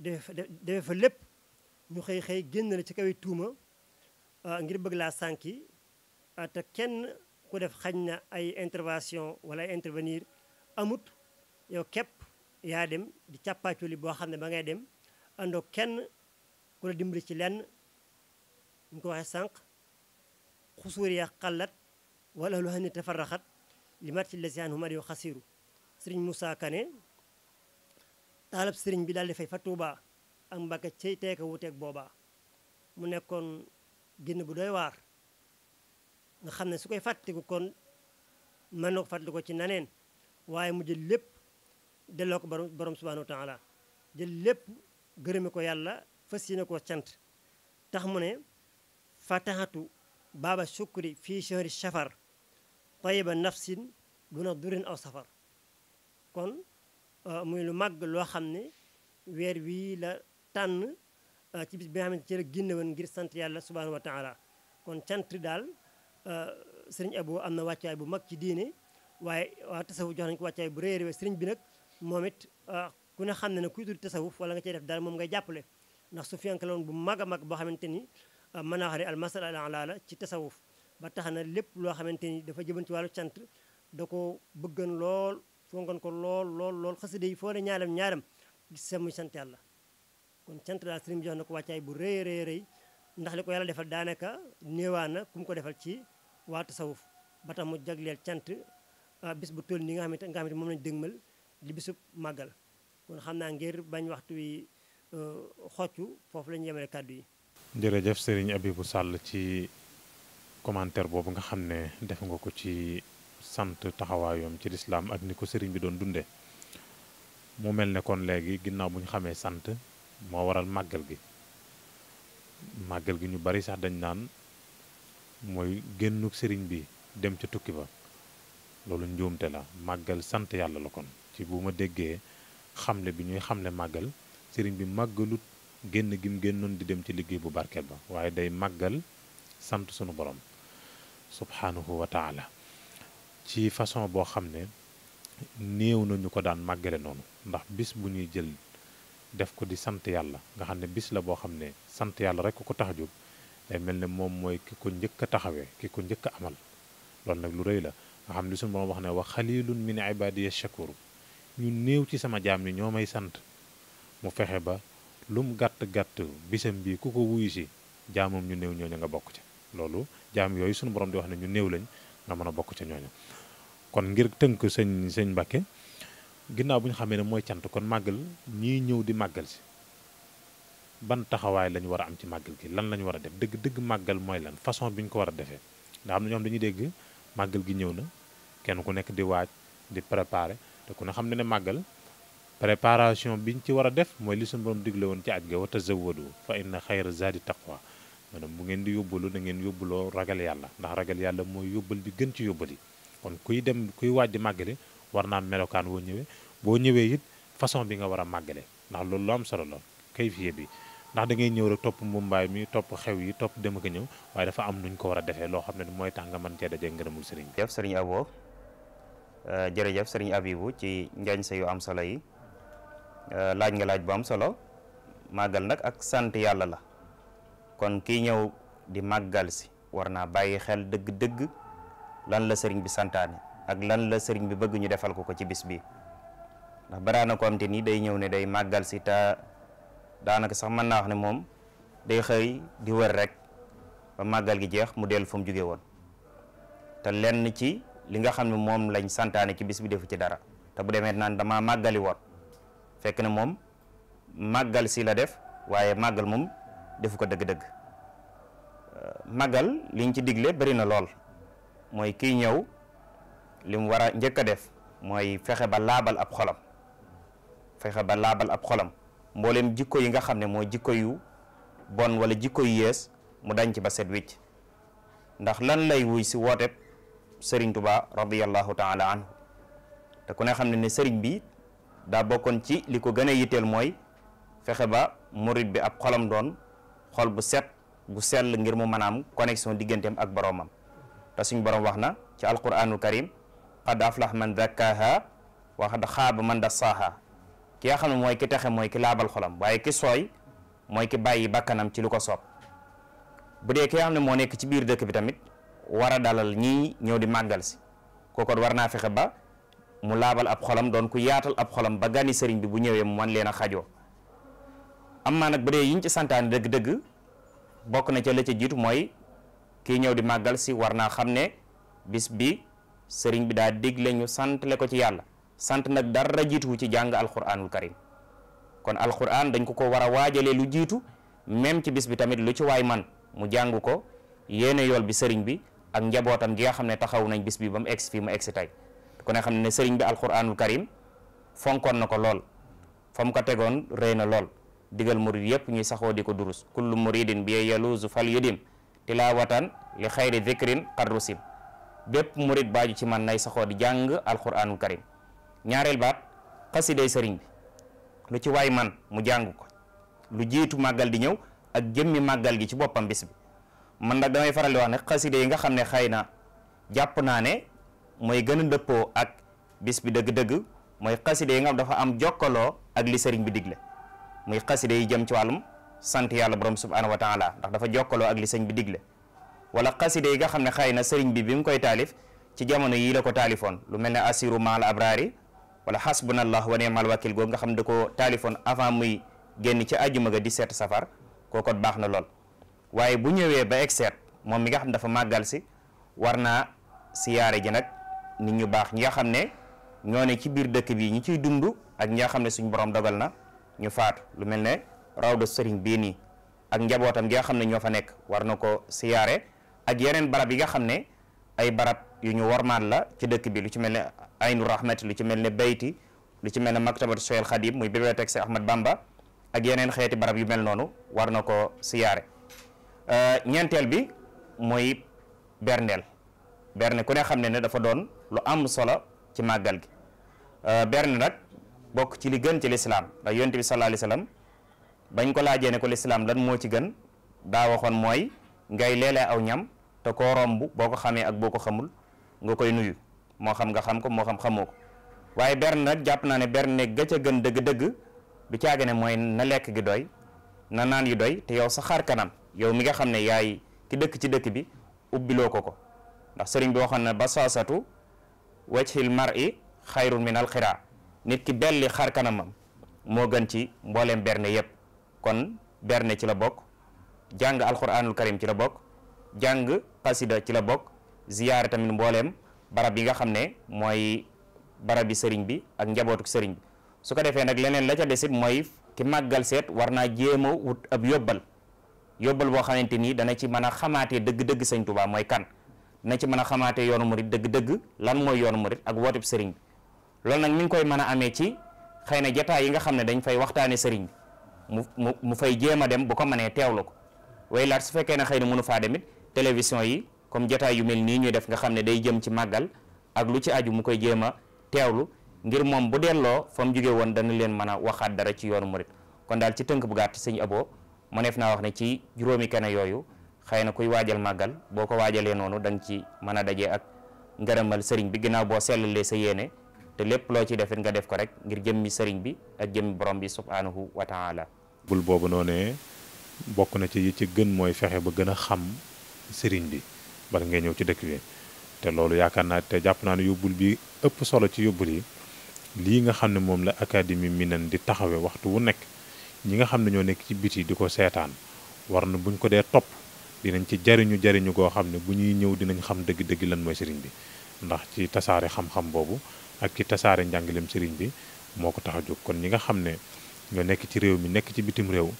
defe fa lépp ñu xëy génn la ci kaw tuuma ngir bëgg laa sànki te kenn ku def xañ na ay intervention wala ay intervenir amut yow képp yaa dem di càppaaculi boo xam ne ba ngay dem àndoo kenn ku la dimbali ci lenn ñu ko waxee sànq xusuur ya xallat wala lu xam ne tafaraxat li mat ci lesiaan huma di xasiru sëriñ Moussa Kane taalab sëriñ bi daal di fay fa Tuuba ak Mbàkke cey teeka wuteeg boobaa mu nekkoon génn bu doy waar nga xam ne su koy fàttaliku kon mën na ko fàttaliku ci naneen waaye mu jël lépp delloo ko borom subhanahu wa taala jël lépp gërëme ko yàlla fas yéene koo cant tax mu ne fatahatu baaba shukri fii shahri safar tayiba nafsin duna durin aw safar kon muy lu màgg loo xam ne weer wii la tànn ci bis bi nga xamante ci la génne woon ngir sant yàlla subhanahu wa taala kon cant daal sëriñ Abo am na wàccaay bu mag ci diine waaye waa tasawuf jox nañu ko wàccaay bu réer sëriñ bi nag moom it ku ne xam ne ne kuy tudd tasawuf wala nga cey def dara moom ngay jàppale ndax su fiyanka la woon bu mag a mag boo xamante ni mën naa wax ne almasala al ala la ci tasawuf ba tax na lépp loo xamante ni dafa jëban ci wàllu cant da ko bëggan lool fonkan ko lool xasida yi foo ne ñaaram gis sa muy sant yàlla kon cant daal sëriñ bi jox na ko wàccaay bu rëy ndax li ko yàlla defal daanaka néewaana ku mu ko defal ci waa tasawuf ba tax mu jagleel cant bis bu toll nii nga xamante moom lañu dëgmal di bisub màggal kon xam naa ngir bañ waxtu wi xoccu foofu la ñu yemale kàddu yi. jërëjëf Serigne Abibou Sall ci commentaire boobu nga xam ne def nga ko ci sant taxawaayam ci lislaam ak ni ko Serigne bi doon dundee mu mel ne kon léegi ginnaaw bu ñu xamee sant moo waral màggal gi ñu bari sax dañ naan mooy génnuk Serigne bi dem ca tukki ba loolu njuumte la màggal sant yàlla la kon ci bu ma déggee xamle bi ñuy xamle màggal sëriñ bi màggalut génn gi mu génnoon di dem ci liggéey bu barkeel ba waaye day màggal sant sunu borom subhanahu wa taala ci façon boo xam ne néew na ñu ko daan màggale noonu ndax bis bu ñuy jël def ko di sant yàlla nga xam ne bis la boo xam ne sant yàlla rek ko tax a jóg day mel ne moom mooy ki ko njëkk a taxawee ki ko njëkk a amal loolu nag lu rëy la nga xam ne suñu borom wax ne wa xalilun min ibadiya shakuru ñu néew ci sama jaam ni ñoo may sant mu fexe ba lum gàtt bisam bi ku ko wuyu si jaamam ñu néew ñooñu nga bokk ca loolu jaam yooyu suñu borom di wax ne ñu néew lañ nga mën a bokk ca ñooñu kon ngir tënk sëñ Mbàkke ginnaaw bu ñu xamee ne mooy cant kon màggal ñii ñëw di màggal si ban taxawaay lañu war a am ci màggal gi lan lañu war a def dëgg màggal mooy lan façon bi ñu ko war a defee ndax am na ñoo xam dañuy dégg màggal gi ñëw na kenn ku nekk di waaj di préparer te ku ne xam ne màggal préparation biñ ci war a def mooy li suñu borom digle woon ci aj ga wa tazawwadu fa inna xayra zaadi taqwa maanaam bu ngeen di yóbbalu na ngeen yóbbuloo ragal yàlla ndax ragal yàlla mooy yóbbal bi gën ci yóbbal yi kon kuy waaj di màggale war naa melokaan boo ñëwee it façon bi nga war a màggale ndax loolu lu am solo la kayfiye bi ndax da ngay ñëw rek topp mbumbaay mi topp xew yi topp dem ak ñëw waaye dafa am nuñ ko war a defee loo xam ne mooy tax nga mën cee dajee ngërëmul sëriñ bi. jëf sëriñ Abo jërëjëf sëriñ Abibu ci njañ sa yu am solo yi laaj nga laaj bu am solo. màggal nag ak sant yàlla la kon kii ñëw di màggal si war naa bàyyi xel dëgg-dëgg lan la sëriñ bi santaane ak lan la sëriñ bi bëgg ñu defal ko ci bis bi ndax baraana ko am te ni day ñëw ne day màggal si te daanaka sax mën naa wax ne moom day xëy di wër rek ba màggal gi jeex mu dellu fa mu jóge woon te lenn ci li nga xam ne moom lañ santaane ci bis bi defu ci dara te bu demee naan dama màggali woon fekk ne moom màggal si la def waaye màggal moom defu ko dëgg-dëgg màggal liñ ci digle bari na lool mooy kiy ñëw li mu war a njëkk a def mooy fexe ba laabal ab xolam mboolem jikko yi nga xam ne mooy jikko yu bon wala jikko yu yees mu dañ ci ba set wicc ndax lan lay wuy si wooteb sëriñ Tuba radiyallahu taala anhu te ku ne xam ne sëriñ bi daa bokkoon ci li ko gën a yitteel mooy fexe ba murid bi ab xolam doon xol bu set bu sell ngir mu mën a am connexion digganteem ak boroomam te suñ borom wax na ci alquranul karim qad aflah man zakkaha wa qad xaaba man dassaaha ki nga xam ne mooy ki texe mooy ki laabal xolam waaye ki sooy mooy ki bàyyi bakkanam ci lu ko soob bu dee ki nga xam ne moo nekk ci biir dëkk bi tamit war a dalal ñii ñëw di màggal si kooku war naa fexe ba mu laabal ab xolam doon ku yaatal ab xolam ba gani sëriñ bi bu ñëwee mu man leen a xajoo am maa nag bu dee yiñ ci santaane dëgg-dëgg bokk na ca la ca jiitu mooy kii ñëw di màggal si war naa xam ne bis bi sëriñ bi daa digle ñu santle ko ci yàlla sant nag dara jiituwu ci jàng alquranul karim kon alquran dañ ko war a waajalee lu jiitu même ci bis bi tamit lu ci waay man mu jàng ko yéene yool bi sëriñ bi ak njabootam gi nga xam ne taxaw nañ bis bi ba mu egsi fii mu egsi tey ku ne xam ne sëriñ bi alquranul karim fonkoon na ko lool fa mu ko tegoon rëy na lool digal murid yépp ñuy saxoo di ko durus kullu muridin bi yaluusu fal yudim tilawatan li xayri dhikrin qad rusim bépp murid baaju ci man nay saxoo di jàng alquranul karim ñaareel baat xasiday sëriñ bi lu ci waay man mu jàng ko lu jiitu màggal di ñëw ak jëmmi màggal gi ci boppam bis bi man nag damay faral di wax ne xasida yi nga xam ne xëy na jàpp naa ne mooy gën a dëppoo ak bis bi dëgg-dëgg mooy xasida yi nga xam dafa am jokkaloo ak li sëriñ bi digle muy xasida yi jëm ci wàllum sant yàlla borom subhanahu wa taala ndax dafa jokkaloo ak li sëriñ bi digle wala xasida yi nga xam ne xëy na sëriñ bi mu koy taalif ci jamono yii la ko taalifoon lu mel ne asiru maal abrari wala hasbunallah wa ni'mal wakil googu nga xam ne da ko taalifoon avant muy génn ci àjjuma ga 17 safar kookot baax na lool waaye bu ñëwee ba exeet moom mi nga xam dafa màggal si war naa siyaare ji nag nit ñu baax ñi nga xam ne ñoo ne ci biir dëkk bi ñi ciy dund ak ñi nga xam ne suñu borom dogal na ñu faatu lu mel ne rawda sëriñ bii nii ak njabootam gi nga xam ne ñoo fa nekk war na ko siyaare ak yeneen barab yi nga xam ne ay barab yu ñu warmaan la ci dëkk bi lu ci mel ne aynu rahmati lu ci mel ne bayti lu ci mel ne maktabatu Cheikh Khadim muy bibliothèque Cheikh Ahmad Bamba ak yeneen xeeti barab yu mel noonu war na ko siyaare ñeenteel bi mooy berndeel berne ku ne xam ne dafa doon lu am solo ci màggal gi berne nag bokk ci li gën ci lislaam ndax yonent bi sallallahu alayhi wasallam bañ ko laajee ne ko lislaam lan moo ci gën daa waxoon mooy ngay leelee aw ñam te koo romb boo ko xamee ak boo ko xamul nga koy nuyu moo xam nga xam ko moo xam xamoo ko waaye berne nag jàpp naa ne berne ga ca gën dëgg-dëgg du caage ne mooy na lekk gi doy na naan yu doy te yow sa xar kanam yow mi nga xam ne yaay ki dëkk ci dëkk bi ubbiloo ko ndax sëriñ bi waxoon na basaasatu wajhil mar'i xayrun min alxiraa nit ki belli xar kanamam moo gën ci mbooleem berne yépp kon berne ci la bokk jàng alquranul karim ci la bokk jàng xasida ci la bokk ziyaare tamit mbooleem barab yi nga xam ne mooy barab bi sëriñ bi ak njabootuk sëriñ bi su ko defee nag leneen la ca desit mooy ki màggal seet war naa jéem a wut ab yóbbal boo xamante nii dana ci mën a xamaatee dëgg-dëgg sëñ Tuubaa mooy kan dana ci mën a xamaatee yoonu murit dëgg-dëgg lan mooy yoonu murit ak wooteb sëriñ bi loolu nag mi ngi koy mën a amee ci xëy na jataay yi nga xam ne dañ fay waxtaane sëriñ bi mu fay jéem a dem bu ko mënee teewlu ko way laat su fekkee ne xëy na mënu faa demit télévision yi comme jataay yu mel nii ñuy def nga xam ne day jëm ci màggal ak lu ci aju mu koy jéem a teewlu ngir moom bu delloo fa mu jóge woon dana leen mën a waxaat dara ci yoonu murit kon daal ci tënk bu gàtt sëñ Abo mu neef naa wax ne ci juróomi kene yooyu xëy na kuy waajal màggal boo ko waajalee noonu da nga ci mën a dajee ak ngërëmal sëriñ bi ginnaaw boo sellalee sa yéene te lépp loo ci defit nga def ko rek ngir jëmmi sëriñ bi ak jëmmi borom bi subhanahu wa taala. bul boobu noonee bokk na ci yi ci gën mooy fexe ba gën a xam sëriñ bi bala ngay ñëw ci dëkk bi te loolu yaakaar naa te jàpp naa ne yóbbul bi ëpp solo ci yóbbul yi lii nga xam ne moom la académie Minane di taxawee waxtu wu nekk ñi nga xam ne ñoo nekk ci biti di ko seetaan war na buñ ko dee topp dinañ ci jariñu goo xam ne bu ñuy ñëw dinañ xam dëgg-dëgg lan mooy sëriñ bi ndax ci tasaare xam-xam boobu ak ci tasaare njàngaleem sëriñ bi moo ko tax a jóg kon ñi nga xam ne ñoo nekk ci réew mi nekk ci bitim réew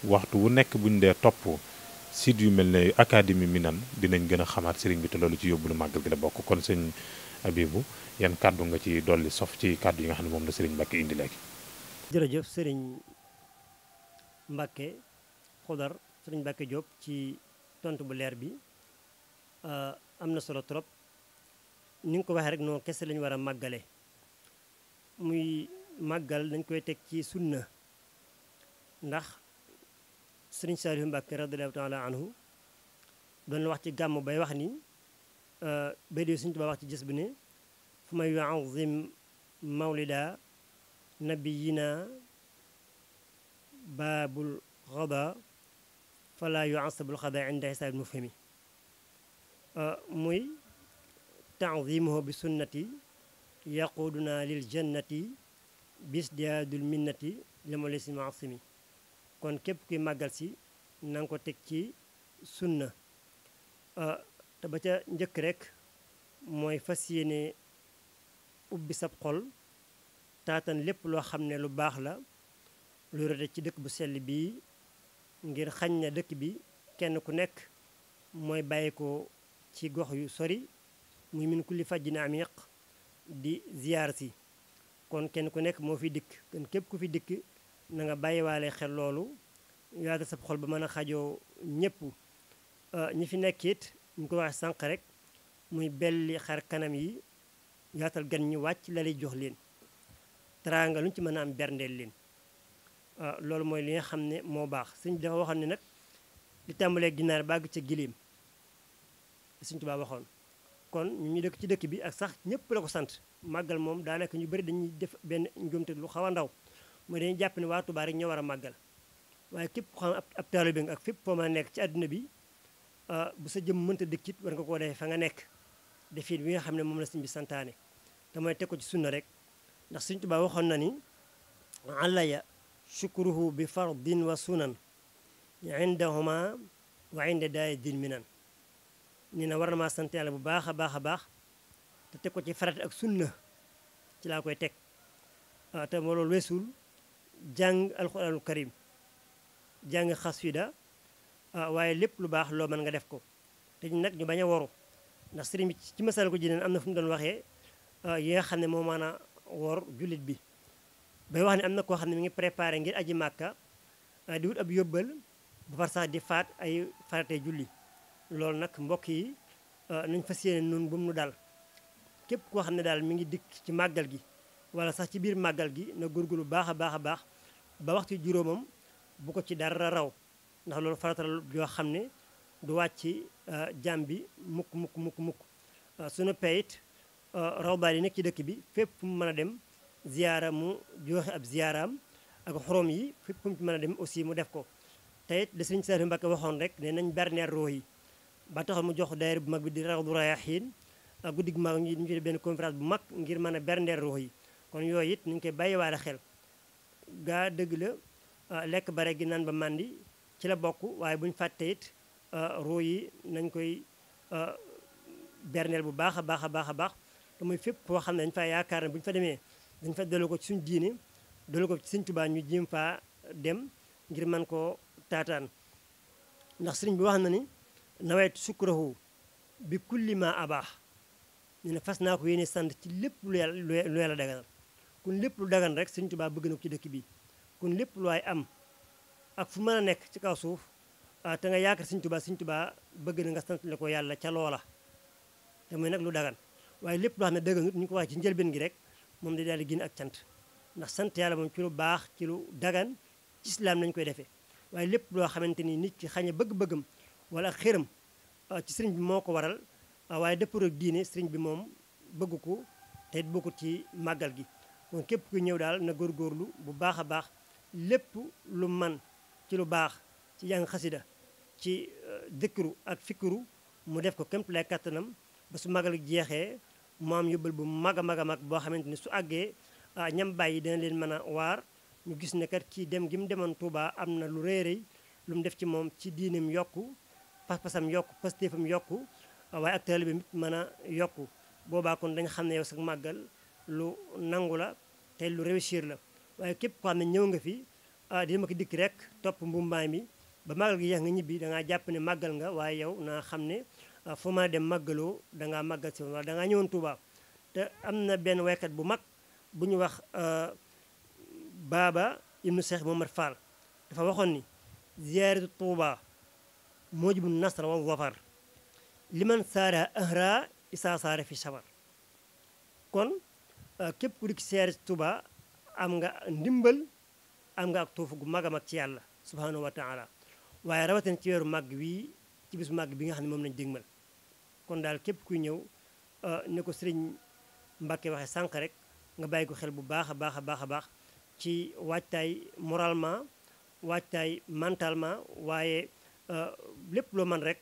waxtu wu nekk buñ dee topp site yu mel ne académie Minane dinañ gën a xamaat sëriñ bi te loolu ci yóbbulu màggal gi la bokk. kon sëñ Abibu yan kàddu nga ci dolli sof ci kàddu yi nga xam ne moom la sëriñ Mbàkke indi léegi. jërëjëf sëriñ Mbàkke Xudar sëriñ Mbàkke Diop ci tontu bu leer bi am na solo trop ni nga ko waxee rek noonu kese lañu war a màggale muy màggal dañ koy teg ci sunna ndax sëriñ Saalihu Mbàkke radiyallaahu taala anhu doon la wax ci gàmm bay wax ni bay di Sëriñ Tuubaa wax ci gis bi ne fu may yu'azzim mawlida nabiyina baabul xada fala yu'assabul xada inda hisaabil mufhimi muy ta'zimuhu bi sunnati yaquduna lil jannati bisdiyaadul minnati limole si maasimi kon képp kuy màggal si na nga ko teg ci sunna te ba ca njëkk rek mooy fas yéene ubbi sab xol taatan lépp loo xam ne lu baax la lu rete ci dëkk bu sell bii ngir xañ na dëkk bi kenn ku nekk mooy bàyyi ko ci gox yu sori muy min kulli fajjin amiq di ziyaar si kon kenn ku nekk moo fi dikk kon képp ku fi dikk na nga bàyyiwaale xel loolu yaata sab xol ba mën a xajoo ñëpp ñi fi nekk it ñu ko wax sànq rek muy belli xar kanam yi yaatal gan ñi wàcc la lay jox leen teraanga lu ñu ci mën a am berndeel leen loolu mooy li nga xam ne moo baax sëñ bi dafa waxoon ne nag li tàmbalee ginaar bàgg ca giléem sëñ Tuubaa waxoon kon ñu dëkk ci dëkk bi ak sax ñëpp la ko sant màggal moom daanaka ñu bëri dañuy def benn njuumte lu xaw a ndaw mooy dañuy jàpp ne waa Tuubaa rek ñoo war a màggal waaye képp ko xam ab taalibe nga ak fépp foo mën a nekk ci àdduna bi bu sa jëm mënta dëkkit war nga koo defee fa nga nekk defit bi nga xam ne moom la sëñ bi santaane te mooy teg ko ci sunna rek ndax sëñ Tuubaa waxoon na ni alaya shukruhu bi fardin wa sunan indahuma wa inda daay din minan ni na war na maa sant yàlla bu baax a baax a baax te teg ko ci farata ak sunna ci laa koy teg te moo loolu weesul jàng alxuraanul karim jàng xasida waaye lépp lu baax loo mën nga def ko te nag ñu bañ a waru ndax sëriñ bi ci masal ko jineen am na fu mu doon waxee yi nga xam ne moo mën a wor jullit bi bay wax ne am na koo xam ne mi ngi préparé ngir aji màkka di wut ab yóbbal ba far sax di faat ay faratee julli loolu nag mbokk yi nañ fas yéene noonu bu mu nu dal képp koo xam ne daal mi ngi dikk ci màggal gi wala sax ci biir màggal gi na góorgóorlu baax a baax a baax ba waxtu juróomam bu ko ci dara raw ndax loolu faratal yoo xam ne du wàcc jàmm bi mukk sunu payit rawdaal yi nekk ci dëkk bi fépp fu mu mën a dem ziyaara mu joxe ab ziyaaraam ak xorom yi fépp fu mu mën a dem aussi mu def ko te it da Sëriñ Saaliu Mbàkke waxoon rek ne nañ berneer roo yi ba taxoon mu jox daayira bu mag bi di Rawdu Rayaahiin guddi gu mag ñu def benn conférence bu mag ngir mën a berneer roo yi kon yooyu it ñu ngi koy bàyyiwaale xel gaa dëgg la lekk bare gi naan ba màndi ci la bokk waaye bu ñu fàtte it roo yi nañ koy berneel bu baax a baax a baax a baax te muy fépp foo xam ne dañu fa yaakaar ne bu ñu fa demee dañu fa delloo ko ci suñu diine delloo ko ci Sëriñ Tuubaa ñu jéem faa dem ngir mën koo taataan ndax sëriñ bi wax na ni nawet sukrahu bi kulli ma abaax ñu ne fas naa ko yéene sant ci lépp lu yàlla daganal kon lépp lu dagan rek Sëriñ Tuubaa bëgg na ko ci dëkk bi kon lépp lu waay am ak fu mën a nekk ci kaw suuf te nga yaakaar Sëriñ Tuubaa bëgg na nga sant la ko yàlla ca loola te muy nag lu dagan waaye lépp loo xam ne daganut ñu ko waxee ci njëlbeen gi rek moom da daal di génn ak cant ndax sant yàlla moom ci lu baax ci lu dagan ci islaam nañu koy defee waaye lépp loo xamante ni nit ki xañ a bëgg-bëggam wala xëram ci sëriñ bi moo ko waral waaye dëppoo ak diine sëriñ bi moom bëgg ko te it bokkut ci màggal gi. kon képp ku ñëw daal na góorgóorlu bu baax a baax lépp lu man ci lu baax ci jàng xasida ci dëkkuru ak fikuru mu def ko kémt lay kattanam ba su màggal gi jeexee mu am yóbbal bu mag a mag a mag boo xamante ni su àggee ñam bàyyi dina leen mën a waar ñu gis ne kat kii dem gi mu demoon Touba am na lu rëy rëy lu mu def ci moom ci diineem yokku pas-pasam yokku pastéefam yokku waaye ak taalibe bi mën a yokku boobaa kon dañ xam ne yow sax màggal lu nangu la te lu réussir la waaye képp koo xam ne ñëw nga fi di ma ko dikk rek topp mbumbaay mi ba màggal gi yeex nga ñibbi dangaa jàpp ne màggal nga waaye yow naa xam ne foo mën a dem màggaloo dangaa màggal si wala dangaa ñëwoon Touba. te am na benn waykat bu mag bu ñu wax Baaba ibnu Cheikh Momar Fall dafa waxoon ni ziyaaratu Touba moojibu nasra wa wafar liman saara ahra isaa saara fi safar kon képp ku dikk siyaare Touba am nga ndimbal am nga ak tuufu gu mag a mag ci yàlla subhanahu wa taala waaye rawatina ci weeru màgg wii ci bisu màgg bi nga xam ne moom lañu dégmal kon daal képp kuy ñëw ni ko sëriñ Mbàkke waxee sànq rek nga bàyyi ko xel bu baax a baax a baax a baax ci waajtaay moralement waajtaay mentalement waaye lépp loo man rek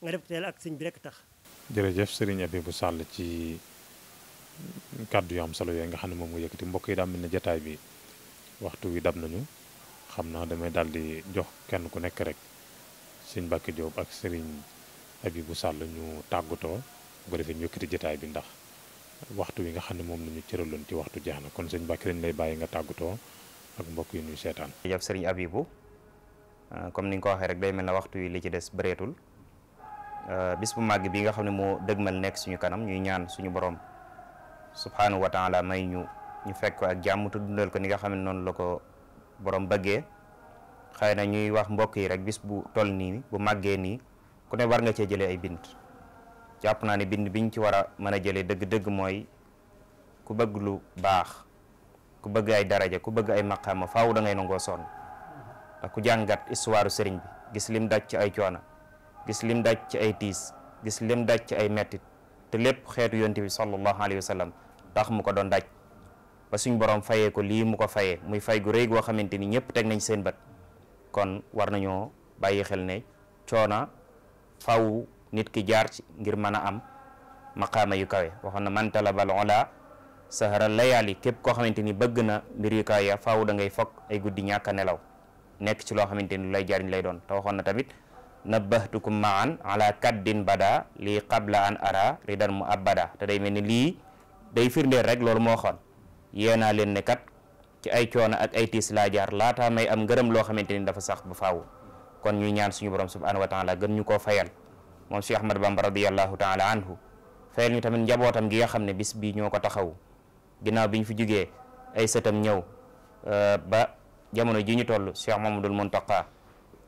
nga def ko teel ak sëñ bi rek tax. jërëjëf Serigne Abibou Sall ci kàddu yu am solo yooyu nga xam ne moom nga yëkkati mbokk yi daa mel ne jataay bi waxtu wi dab nañu xam naa damay daal di jox kenn ku nekk rek sëñ Mbacke Diop ak Serigne Abibou Sall ñu tàggatoo bu ko defee ñu yëkkati jataay bi ndax waxtu wi nga xam ne moom la ñu cëraloon ci waxtu jeex na kon sëñ Mbacke dañ lay bàyyi nga tàggatoo ak mbokk yi ñuy seetaan. jërëjëf Serigne Abibou comme ni nga ko waxee rek day mel ne waxtu wi li ci des bëreetul bis bu màgg bi nga xam ne moo dëgmal nekk suñu kanam ñuy ñaan suñu borom subhanahu wa taala may ñu fekk ko ak jàmm te dundal ko ni nga xam ne noonu la ko borom bëggee xëy na ñuy wax mbokk yi rek bis bu toll nii bu màggee nii ku ne war nga cee jëlee ay bind jàpp naa ne bind biñ ci war a mën a jëlee dëgg-dëgg mooy ku bëgg lu baax ku bëgg ay daraja ku bëgg ay maqaama faaw da ngay nangoo sonn ndax ku jàngat histoire sëriñ bi gis lim daj ci ay coono gis lim daj ci ay tiis gis lim daj ci ay mettit te lépp xeetu yonte bi sallallahu alayhi wa sallam tax mu ko doon daj ba suñ borom fayee ko lii mu ko fayee muy fay gu rëy goo xamante ni ñëpp teg nañ seen bët kon war nañoo bàyyi xel ne coona faw nit ki jaar ci ngir mën a am maqaama yu kawe waxoon na man talabal ola sahara layaali képp koo xamante ni bëgg na mbir yu kawe ya faw da ngay fokk ay guddi ñàkk a nelaw nekk ci loo xamante ni lu lay jariñ lay doon te waxoon na tamit nabbahtukum maan ala kaddin bada lii qabla an ara ridan mu abada te day mel ni lii day firndeel rek loolu moo xoon yéenaa leen ne kat ci ay coono ak ay tiis laa jaar laataa may am ngërëm loo xamante ni dafa sax ba faaw kon ñuy ñaan suñu borom subhanahu wa taala gën ñu koo fayal moom Cheikh Ahmad Bamba radiyallahu taala anhu fayal ñu tamit njabootam gi nga xam ne bis bi ñoo ko taxaw ginnaaw bi ñu fi jugee ay sëtam ñëw ba jamono ji ñu toll Cheikh Mamadul Muntaqa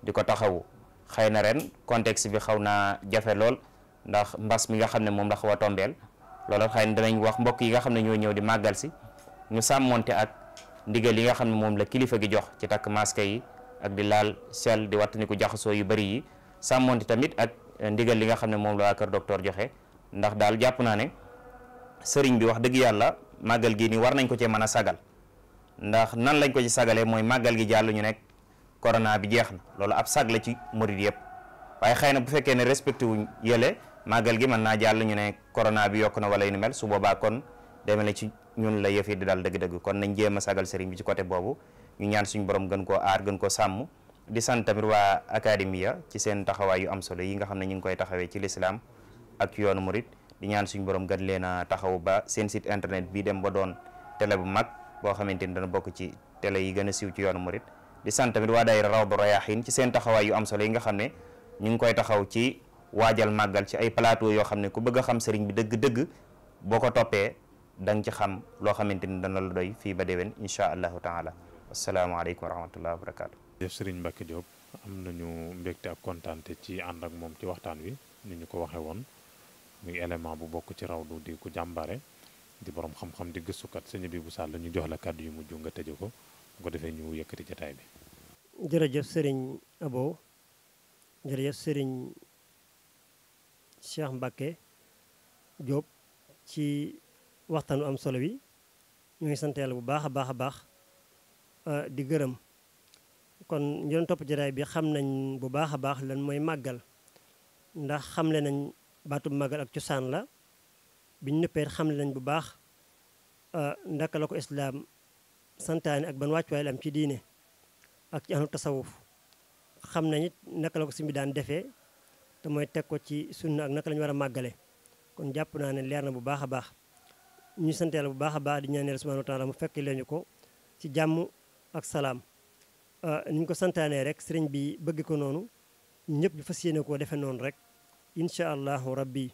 di ko taxawu xëy na ren contexte bi xaw naa jafe lool ndax mbas mi nga xam ne moom la xaw a tombeel loolu xëy na danañ wax mbokk yi nga xam ne ñoo ñëw di màggal si ñu sàmmonte ak ndigal yi nga xam ne moom la kilifa gi jox ci takk masque yi ak di laal sel di wattandiku jaxasoo yu bari yi sàmmonte tamit ak ndigal li nga xam ne moom la waa kër docteur joxe ndax daal jàpp naa ne sëriñ bi wax dëgg yàlla màggal gi nii war nañ ko cee mën a sagal ndax nan lañ ko ci sagalee mooy màggal gi jàll ñu nekk corona bi jeex na loolu ab sag la ci murid yëpp waaye xëy na bu fekkee ne respecté wuñ yële màggal gi mën naa jàll ñu ne corona bi yokk na wala yu ni mel su boobaa kon demele ci ñun la yëf yi di daal dëgg-dëgg kon nañ jéem a sagal sëriñ bi ci côté boobu ñu ñaan suñu borom gën koo aar gën koo sàmm di sant tamit waa académia ci seen taxawaay yu am solo yi nga xam ne ñu ngi koy taxawee ci lislaam ak ci yoonu murid di ñaan suñu borom gën leen a taxaw ba seen site internet bi dem ba doon télé bu mag boo xamante ni dana bokk ci télé yi gën a siiw ci yoonu murid di sant tamit waa daayira Rawdu Rayaahiin ci seen taxawaay yu am solo yi nga xam ne ñu ngi koy taxaw ci waajal màggal ci ay plateau yoo xam ne ku bëgg a xam sëriñ bi dëgg-dëgg boo ko toppee da nga ci xam loo xamante ni dana la doy fii ba déwén incha allahu taala asalaamaaleykum wa rahmatullahi wa barakaatu. jëf Serigne Mbacke Diop am nañu mbégte ak kontaante ci ànd ak moom ci waxtaan wi ni ñu ko waxee woon muy élément bu bokk ci Rawdu di ku jàmbare di borom xam-xam di gëstukat sëñ Abibou Sall ñu jox la kàddu yu mujj nga tëje ko bu ko defee ñu yëkkati jotaay bi. jërëjëf Serigne Abo jërëjëf Serigne Cheikh Mbacke Diop ci waxtaan wu am solo wi ñu ngi sant yàlla bu baax a baax a baax di gërëm kon ñu doon topp jataay bi xam nañ bu baax a baax lan mooy màggal ndax xamle nañ baatub màggal ak cosaan la biñ nëppee xamle nañ bu baax ndaka la ko islaam santaane ak ban wàccuwaay la am ci diine ak ci ahlu tasawuf xam nañ it naka la ko si bi daan defee te mooy teg ko ci sunna ak naka la ñu war a màggale kon jàpp naa ne leer na bu baax a baax ñu sant yàlla bu baax a baax di ñaan yàlla subhanahu wa taala mu fekk leen ñu ko ci jàmm ak salaam ni ñu ko santaanee rek sëriñ bi bëgg ko noonu ñëpp ñu fas yéene koo defee noonu rek incha allahu rabbi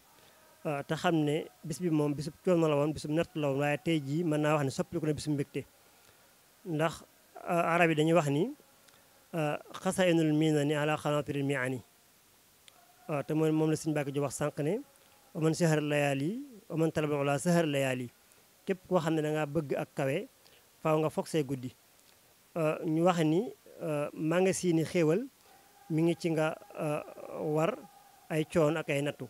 te xam ne bis bi moom bisub coono la woon bisub natt la woon waaye tey jii mën naa wax ne soppali ko ne bisub mbégte ndax arab yi dañuy wax ni xasainul minani ala xanatiril miani te moom la sëriñ Mbàkke jo wax sànq ne wa man sahar layaali wa man talabal ula sahar layaali képp koo xam ne da ngaa bëgg ak kawe faaw nga foog say guddi ñu wax ni maa nga siini xéewal mi ngi ci nga war ay coon ak ay nattu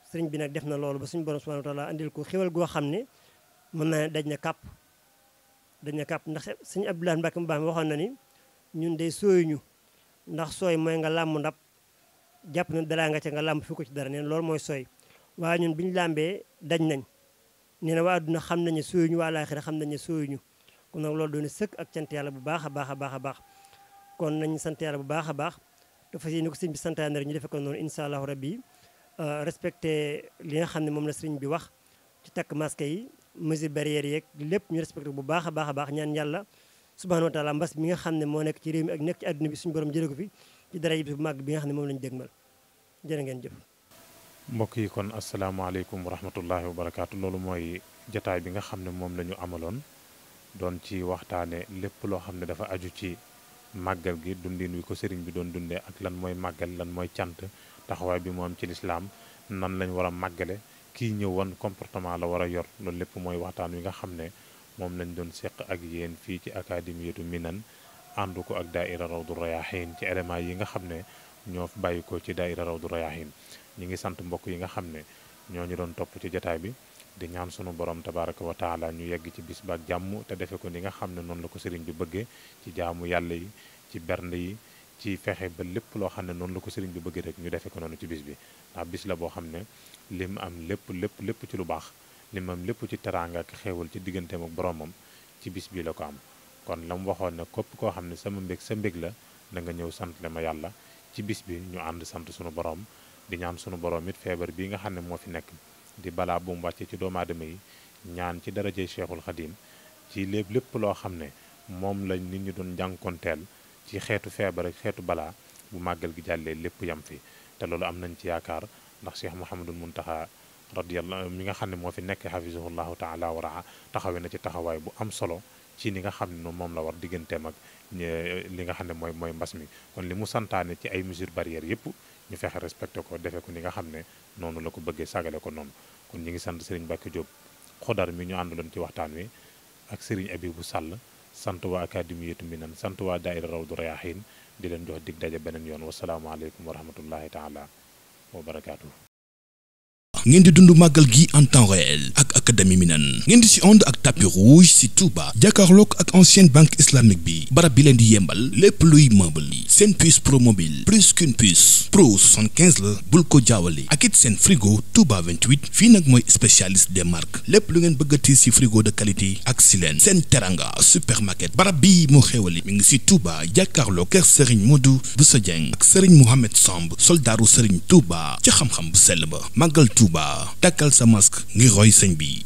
sëriñ bi nag def na loolu ba suñu borom subhanahu wa taala andil ko xéewal goo xam ne mën naa daj na kàpp ndax sëñ Abdoulaye Mbacke mu baax mi waxoon na ni ñun day sooyuñu ndax sooy mooy nga làmb ndab jàpp na dara nga ca nga làmb fi ko ci dara neen loolu mooy sooy waaye ñun bi ñu làmbee daj nañ nee na waa adduna xam nañ ne sooyuñu waa laaxira xam nañ ne sooyuñu kon nag loolu doon sëkk ak cant yàlla bu baax a baax a baax a baax kon nañ sant yàlla bu baax a baax te fas yéene ko sëriñ bi santaane rek ñu defe ko noonu incha allahu rabbi respecté li nga xam ne moom la sëriñ bi wax ci takk masque yi mesure barrière yeeg lépp ñu respecté bu baax a baax ñaan yàlla subhanahu wa taala mbas mi nga xam ne moo nekk ci réew mi ak nekk ci àdduna bi suñu borom jëlee ko fi ci dara yi bu màgg bi nga xam ne moom lañu dégmal jërë ngeen jëf mbokk yi kon asalaamaaleykum wa rahmatullahi wa barakaatu loolu mooy jataay bi nga xam ne moom la ñu amaloon doon ci waxtaane lépp loo xam ne dafa aju ci màggal gi dundin wi ko sëriñ bi doon dundee ak lan mooy màggal lan mooy cant taxawaay bi mu am ci lislaam nan lañ war a màggale kii ñëw woon comportement la war a yor loolu lépp mooy waxtaan wi nga xam ne moom lañ doon seq ak yéen fii ci académiyatu Minan ànd ko ak daaira Rawdu Rayaahiin ci éléments yi nga xam ne ñoo bàyyi ko ci daaira Rawdu Rayaahiin ñi ngi sant mbokk yi nga xam ne ñoo ñu doon topp ci jataay bi di ñaan sunu borom tabaraka wa taala ñu yegg ci bis ba ak jàmm te defe ko ni nga xam ne noonu la ko sëriñ bi bëggee ci jaamu yàlla yi ci bernde yi ci fexe ba lépp loo xam ne noonu la ko sëriñ bi bëggee rek ñu defe ko noonu ci bis bi ndax bis la boo xam ne lim am lépp ci lu baax lim am lépp ci teraanga ak xeewal ci digganteem ak boromam ci bis bi la ko am kon la mu waxoon ne képp koo xam ne sama mbég sa mbég la na nga ñëw sant le ma yàlla ci bis bi ñu ànd sant sunu borom di ñaan sunu borom it feebar bii nga xam ne moo fi nekk di balaa bu mu wàccee ci doomu aadama yi ñaan ci darajey Cheikhul Khadim ci lépp loo xam ne moom lañ nit ñi doon jànkonteel ci xeetu feebar ak xeetu balaa bu màggal gi jàllee lépp yam fi te loolu am nañ ci yaakaar ndax Cheikh Mouhamadul Muntaxa radiyallahu mi nga xam ne moo fi nekk hafizahullahu taala wa raa taxawee na ci taxawaay bu am solo ci ni nga xam ne moom la war digganteem ak li nga xam ne mooy mbas mi kon li mu santaane ci ay mesures barrières yëpp ñu fexe respecté ko defee ko ni nga xam ne noonu la ko bëggee sagale ko noonu kon ñi ngi sant Serigne Mbacke Diop xodar mi ñu àndaloon ci waxtaan wi ak Serigne Abibou Sall sant waa académiyatu Minan sant waa daaira Rawdu Rayaahiin di leen jox dig daje beneen yoon wasalaamaaleykum wa rahmatullahi taala wa barakaatu. ngeen di dund màggal gi en temps réel ak académie Minan ngeen di si ànd ak tapis rouge si Touba jàkkaarloog ak ancienne banque islamique bi barab bi leen di yembal lépp luy meuble yi seen puce pro mobile plus qu'une puce pro 75 la bul ko jaawale ak it seen frigo Touba 28 fii nag mooy spécialiste des marques lépp lu ngeen bëggati si frigo de qualité ak si leen seen teranga supermarket barab bi moo xéwali mi ngi si Touba jàkkaarloog kër Serigne Modou Bousso Dieng ak Serigne Mohamed Samb soldaaru Serigne Touba ci xam-xam bu sell ba màggal Touba takkal sa masque ngir roy sëñ bi